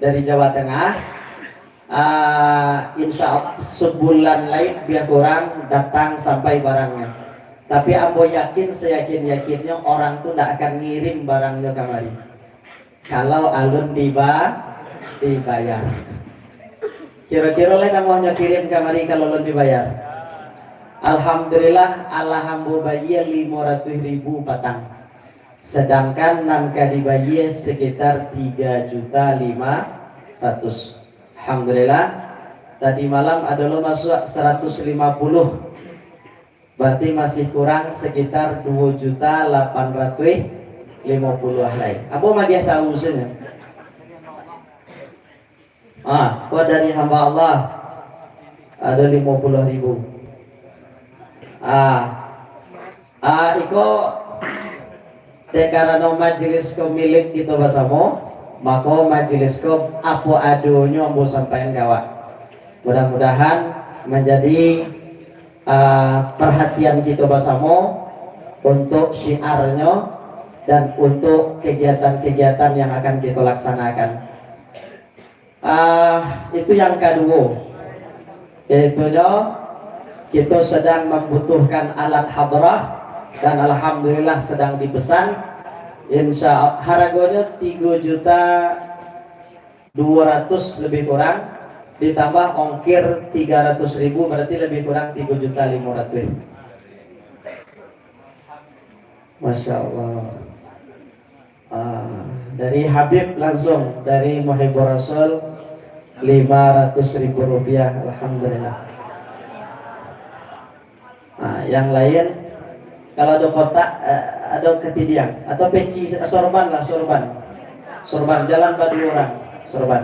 Dari Jawa Tengah. Ah, insya Allah, sebulan lai bia kurang datang sampai barangnya. Tapi ambo yakin, seyakin-yakinnyo, orang tu ndak akan ngirim barangnyo kamari. Kalau alun diba-, dibayar. Kiro-kiro lai namonyo kirim kamari kalau alun dibayar? Alhamdulillah, alah ambo bayia limo ratuih ribu patang. Sedangkan nan ka dibayia sekitar tiga juta lima ratus. Alhamdulillah, tadi malam ado lo masuak saratus lima puluh. Berarti masih kurang sekitar dua juta lapan ratuih limo puluh lai. Ambo magiah tahu sajo. Ah, ko dari hamba Allah, ado limo puluh ribu. Ah, ah, iko, dek karano majelis ko milik kito basamo, mako majelis ko apo adonyo ambo sampaian ka awak. Mudah-mudahan manjadi, ah, perhatian kito basamo untuk syiarnyo dan untuk kegiatan-kegiatan yang akan kito laksanakan. Ah, itu yang kaduo, yaitunyo kito sedang mambutuhkan alat hadrah, dan alhamdulillah sedang dipesan. Insya Allah, haragonyo tigo juta duo ratus lebih kurang, ditambah ongkir tiga ratus ribu, berarti lebih kurang tigo juta limo ratus. Masya Allah. Ah, dari Habib langsung, dari Muhibbur Rasul, lima ratus ribu rupiah, alhamdulillah. Ah, yang lain, kalau ada kotak, eh, ada ketidiang, atau peci, sorban lah, sorban. Sorban, jalan berdua orang, sorban.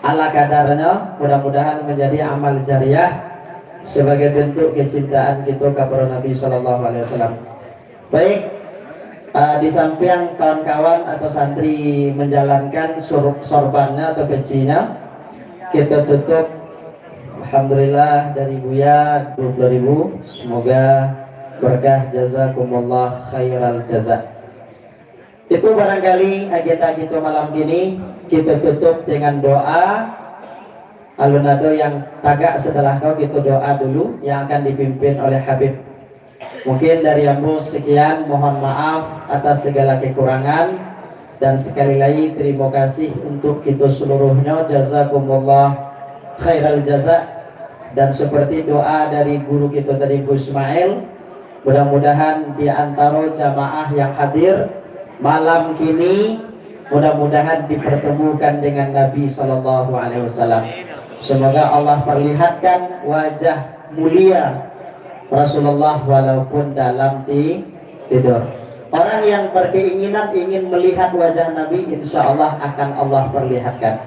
Ala kadarnya, mudah-mudahan menjadi amal jariah sebagai bentuk kecintaan kita kepada Nabi Sallallahu Alaihi Wasallam. Baik, ah, di samping kawan-kawan atau santri menjalankan sur-, sorbannya atau pecinya, kita tutup. Alhamdulillah, dari Buya dua puluh ribu. Semoga berkah, jazakumullah khairal jaza. Itu barangkali agenda kita malam ini. Kita tutup dengan doa. Alun ado yang tagak setelah kau, kita doa dulu yang akan dipimpin oleh Habib. Mungkin dari ambo sekian, mohon maaf atas segala kekurangan, dan sekali lagi terima kasih untuk kita seluruhnya, jazakumullah khairal jaza. Dan seperti doa dari guru kita tadi, Bu Ismail, mudah-mudahan di antara jamaah yang hadir malam kini, mudah-mudahan dipertemukan dengan Nabi Sallallahu Alaihi Wasallam. Semoga Allah perlihatkan wajah mulia Rasulullah walaupun dalam ti-, tidur. Orang yang berkeinginan ingin melihat wajah Nabi, insya Allah akan Allah perlihatkan.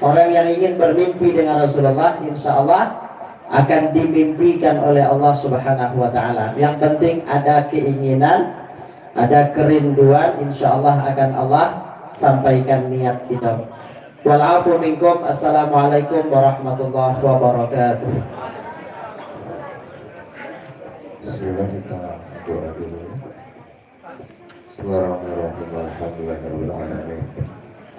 Orang yang ingin bermimpi dengan Rasulullah, insya Allah akan dimimpikan oleh Allah Subhanahu wa Ta'ala. Yang penting ada keinginan, ada kerinduan, insya Allah akan Allah sampaikan niat kita. Wal afu minkum. Assalamualaikum warahmatullahi wabarakatuh. Bismillah, kita berdoa dulu. Bismillahirrahmanirrahim. Alhamdulillahirabbil alamin.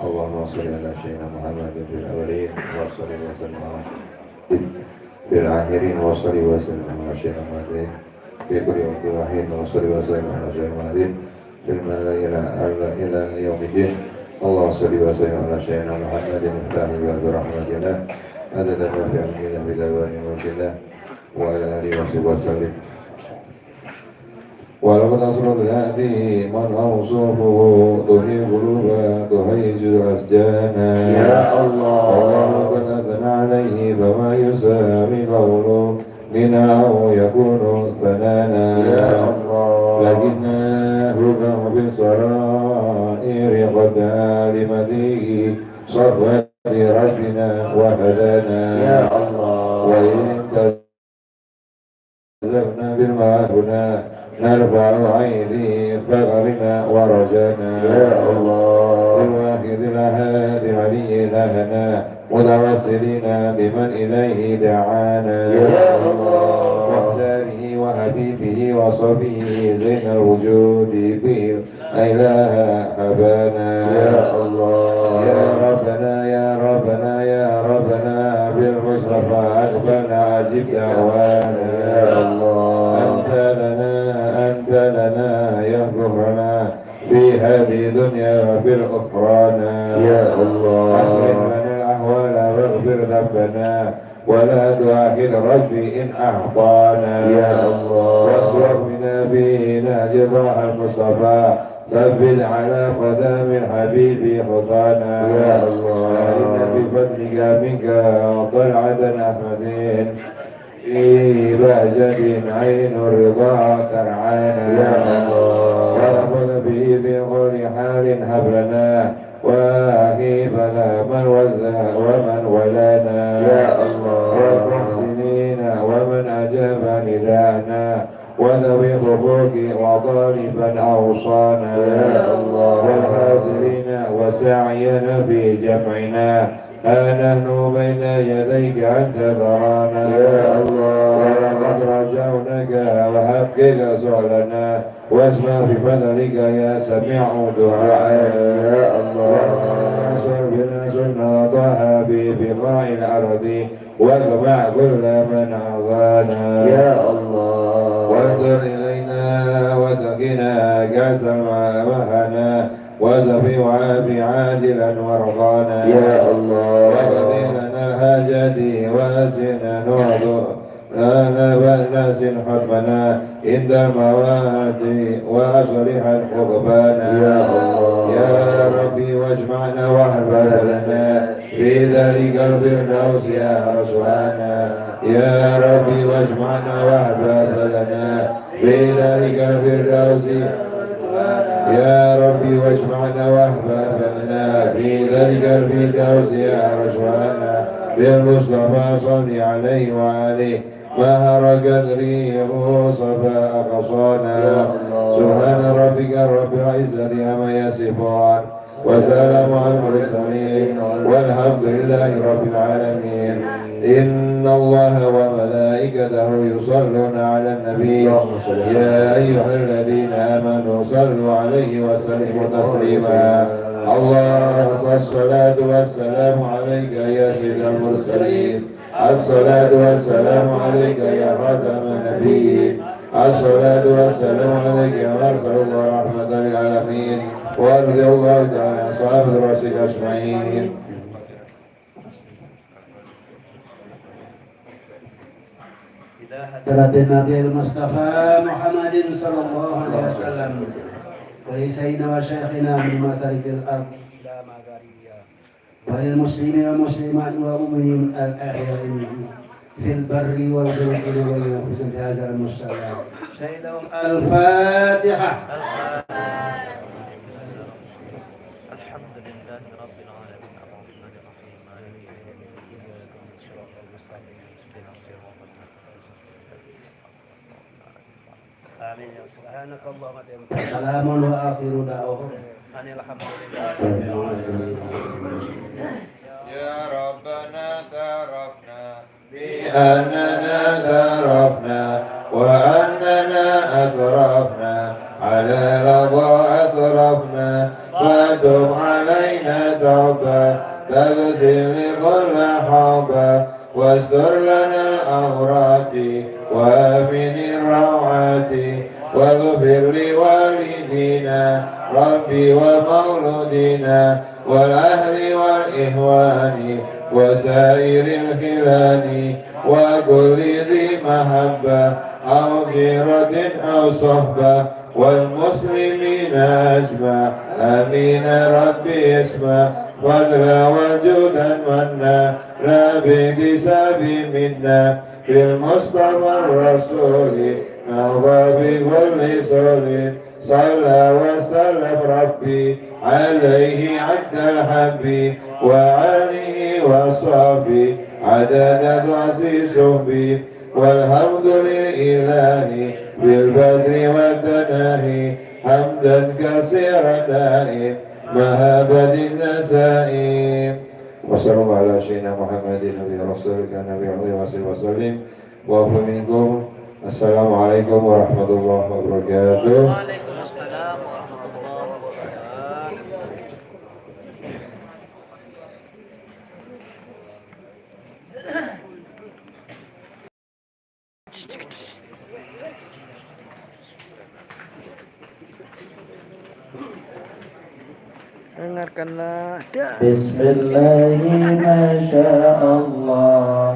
Allahumma shalli ala sayyidina Muhammadin fil awwalin, wa shalli wa sallim ala في الآخرين، وصل وسلم على سيدنا محمد في كل وقت وحين، وصل وسلم على سيدنا محمد في الملأ الأعلى إلى يوم الدين. اللهم صل وسلم على سيدنا محمد مفتاح باب رحمتنا، عدد ما في علمنا بدوام ملكنا، وعلى آله وصحبه وسلم. ولقد أسرت هذه من أوصافه تحيي القلوب تهيج أشجانا. يا الله. والله قد أثنى عليه فما يساوي قول منا أو يكون ثنانا. يا الله. لكنه في السرائر قد علم به صفوة ربنا وهدانا. يا الله. وإن تزمنا بالمعافنا نرفع أيدي فقرنا ورجانا. يا الله. بالواحد الأحد العلي إلهنا متوسلين بمن إليه دعانا. يا الله. وأقداره وحبيبه وصفيه زين الوجود به إله حبانا. يا الله. يا ربنا، يا ربنا، يا ربنا، بالمصطفى أقبلنا أجب دعوانا. يا الله. أنت لنا، أنت لنا يا ذخرنا في هذه الدنيا وفي الأخرانا. يا الله. أصلح لنا الأحوال واغفر ذنبنا ولا تؤاخذ ربي إن أخطأنا. يا الله. واسلك بنا في نهج طه المصطفى، ثبت على قدم الحبيب خطانا. يا الله. أعنا بفضلك منك طلعة أحمد، في بهجة عين الرضا ترعانا. يا الله. ورفق به في كل حال حبلنا، وهب لنا من وذى ومن ولانا. يا الله. والمحسنين ومن أجاب نداءنا، وذوي الحقوق وطالبا أوصانا. يا الله. والحاضرين وساعينا في جمعنا، ها نحن بين يديك أنت ترانا. يا الله. ولقد رجوناك وحقق سؤلنا، واسمع بفضلك يا سميع دعاء. يا الله. وانصر بنا سنة طه في بقاع الأرض، واجمع كل من أذانا. يا الله. وانظر إلينا وسقنا كأسا ما وهنا، وسقنا وعافنا عاجلا مرضانا. يا الله. واقض لنا الحاجات وأحسن نعد-، لنا بأس حكمنا عند الموات وأصلح عقبانا. يا الله. يا ربي واجمعنا وأحبابنا في ذلك الفردوس أعوانا. يا ربي واجمعنا وأحبابنا في ذلك الفردوس. يا ربي واجمعنا وأحبابنا في ذلك الفردوس أعوانا. بالمصطفى صل عليه وآله ما حركت ريح صفا أغصانا. سبحان ربك رب العزة عما يصفون، وسلام على المرسلين، والحمد لله رب العالمين. إن الله وملائكته يصلون على النبي. يا أيها الذين آمنوا صلوا عليه وسلموا تسليما. اللهم الصلاة والسلام عليك يا سيد المرسلين. الصلاة والسلام عليك يا خاتم النبيين. الصلاة والسلام عليك يا أرسل الله رحمة للعالمين. ورضي الله تعالى عن صحابة رسول أجمعين. إلى حضرة النبي المصطفى محمد صلى الله عليه وسلم. ولسيدنا وشيخنا من مشارق الأرض إلى مغاربها. وللمسلمين والمسلمات والمؤمنين الأحياء منهم في البر والبحر والأنفس في هذا المصلى. شهد لهم الفاتحة. الحمد لله رب العالمين، الرحمن الرحيم، مالك يوم الدين، إياك نعبد وإياك نستعين، اهدنا الصراط المستقيم. آمين. سبحانك اللهم وبحمدك. سلام وآخر دعواهم أن الحمد لله رب العالمين. يا ربنا اعترفنا بأننا ذرفنا وأننا أسرفنا، على لظى أسرفنا، فتب علينا توبة تغسل كل حوبة. واستر لنا العورات وآمن الروعات واغفر لوالدينا رب ومولودينا والأهل والإخوان وسائر الخلان وكل ذي محبة أو جيرة أو صحبة والمسلمين أجمع. آمين رب اسمع فضلا وجودا منا لا باكتساب منا بالمصطفى الرسول نرضى بكل سول صلى وسلم ربي عليه عد الحب وآله وصحبه عدد ضعف صحبه والحمد لله بالبدر والتناهي حمدا كثيرا دائم مهابة النسائم. وصلى الله على سيدنا محمد النبي الرسول النبي العظيم وصحبه وسلم. وعفو منكم. السلام عليكم ورحمة الله وبركاته. وعليكم السلام ورحمة الله وبركاته. Dengarkanlah, dah. Bismillahi, masya Allah.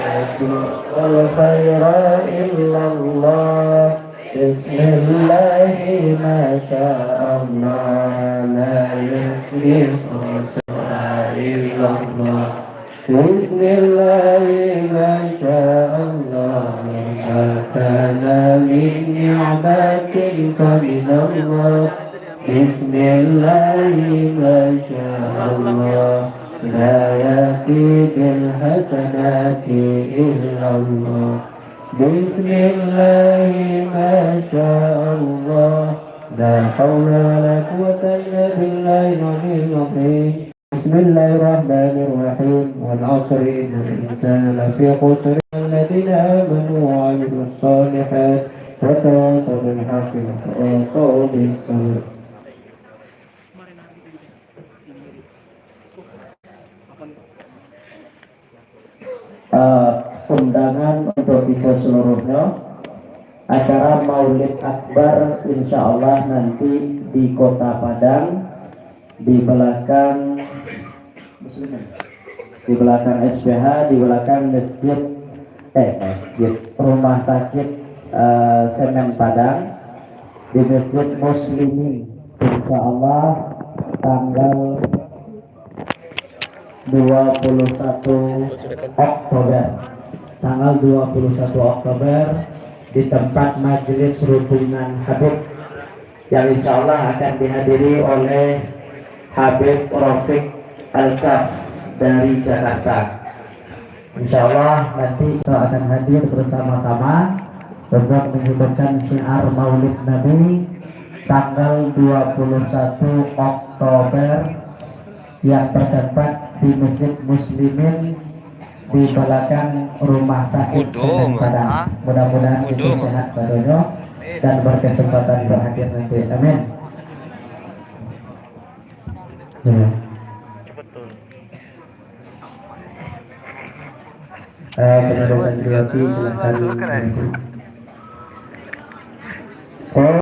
La yasbiqul khaira illallah. Bismillahi, masya Allah. La yasbiqul khaira illallah. Bismillahi, masya Allah, ma kana min ni'matin fa minallah. Bismillahi, masya Allah, la ya'ti bil hasanati illallah. Bismillahi, masya Allah, la haula wa la quwwata illa billahil aliyyil azim. Bismillahirrahmanirrahim. Wal asri, innal insana lafi khusr. Alladzina amanu wa amilus shalihat wa tawasaw bil haqqi wa tawasaw bis sabr. Eh, undangan untuk kita seluruhnya. Acara Maulid Akbar, insya Allah, nanti di Kota Padang, di belakang, di belakang S P H, di belakang masjid, eh, masjid, rumah sakit, eh, Semen Padang, di Masjid Muslimin, insya Allah, tanggal dua puluh satu Oktober. Tanggal dua puluh satu Oktober, di tempat Majelis Rundingan Habib, yang insya Allah akan dihadiri oleh Habib Rafiq Al-Kaf dari Jakarta. Insya Allah, nanti kita akan hadir bersama-sama untuk menghidupkan syiar Maulid Nabi tanggal dua puluh satu Oktober yang terdapat di Masjid Muslimin di belakang Rumah Sakit Padang. Mudah-mudahan kita sehat sadonyo dan berkesempatan berhadir nanti. Amin. Ya. Eh, kepada santriwati, silakan. Oh,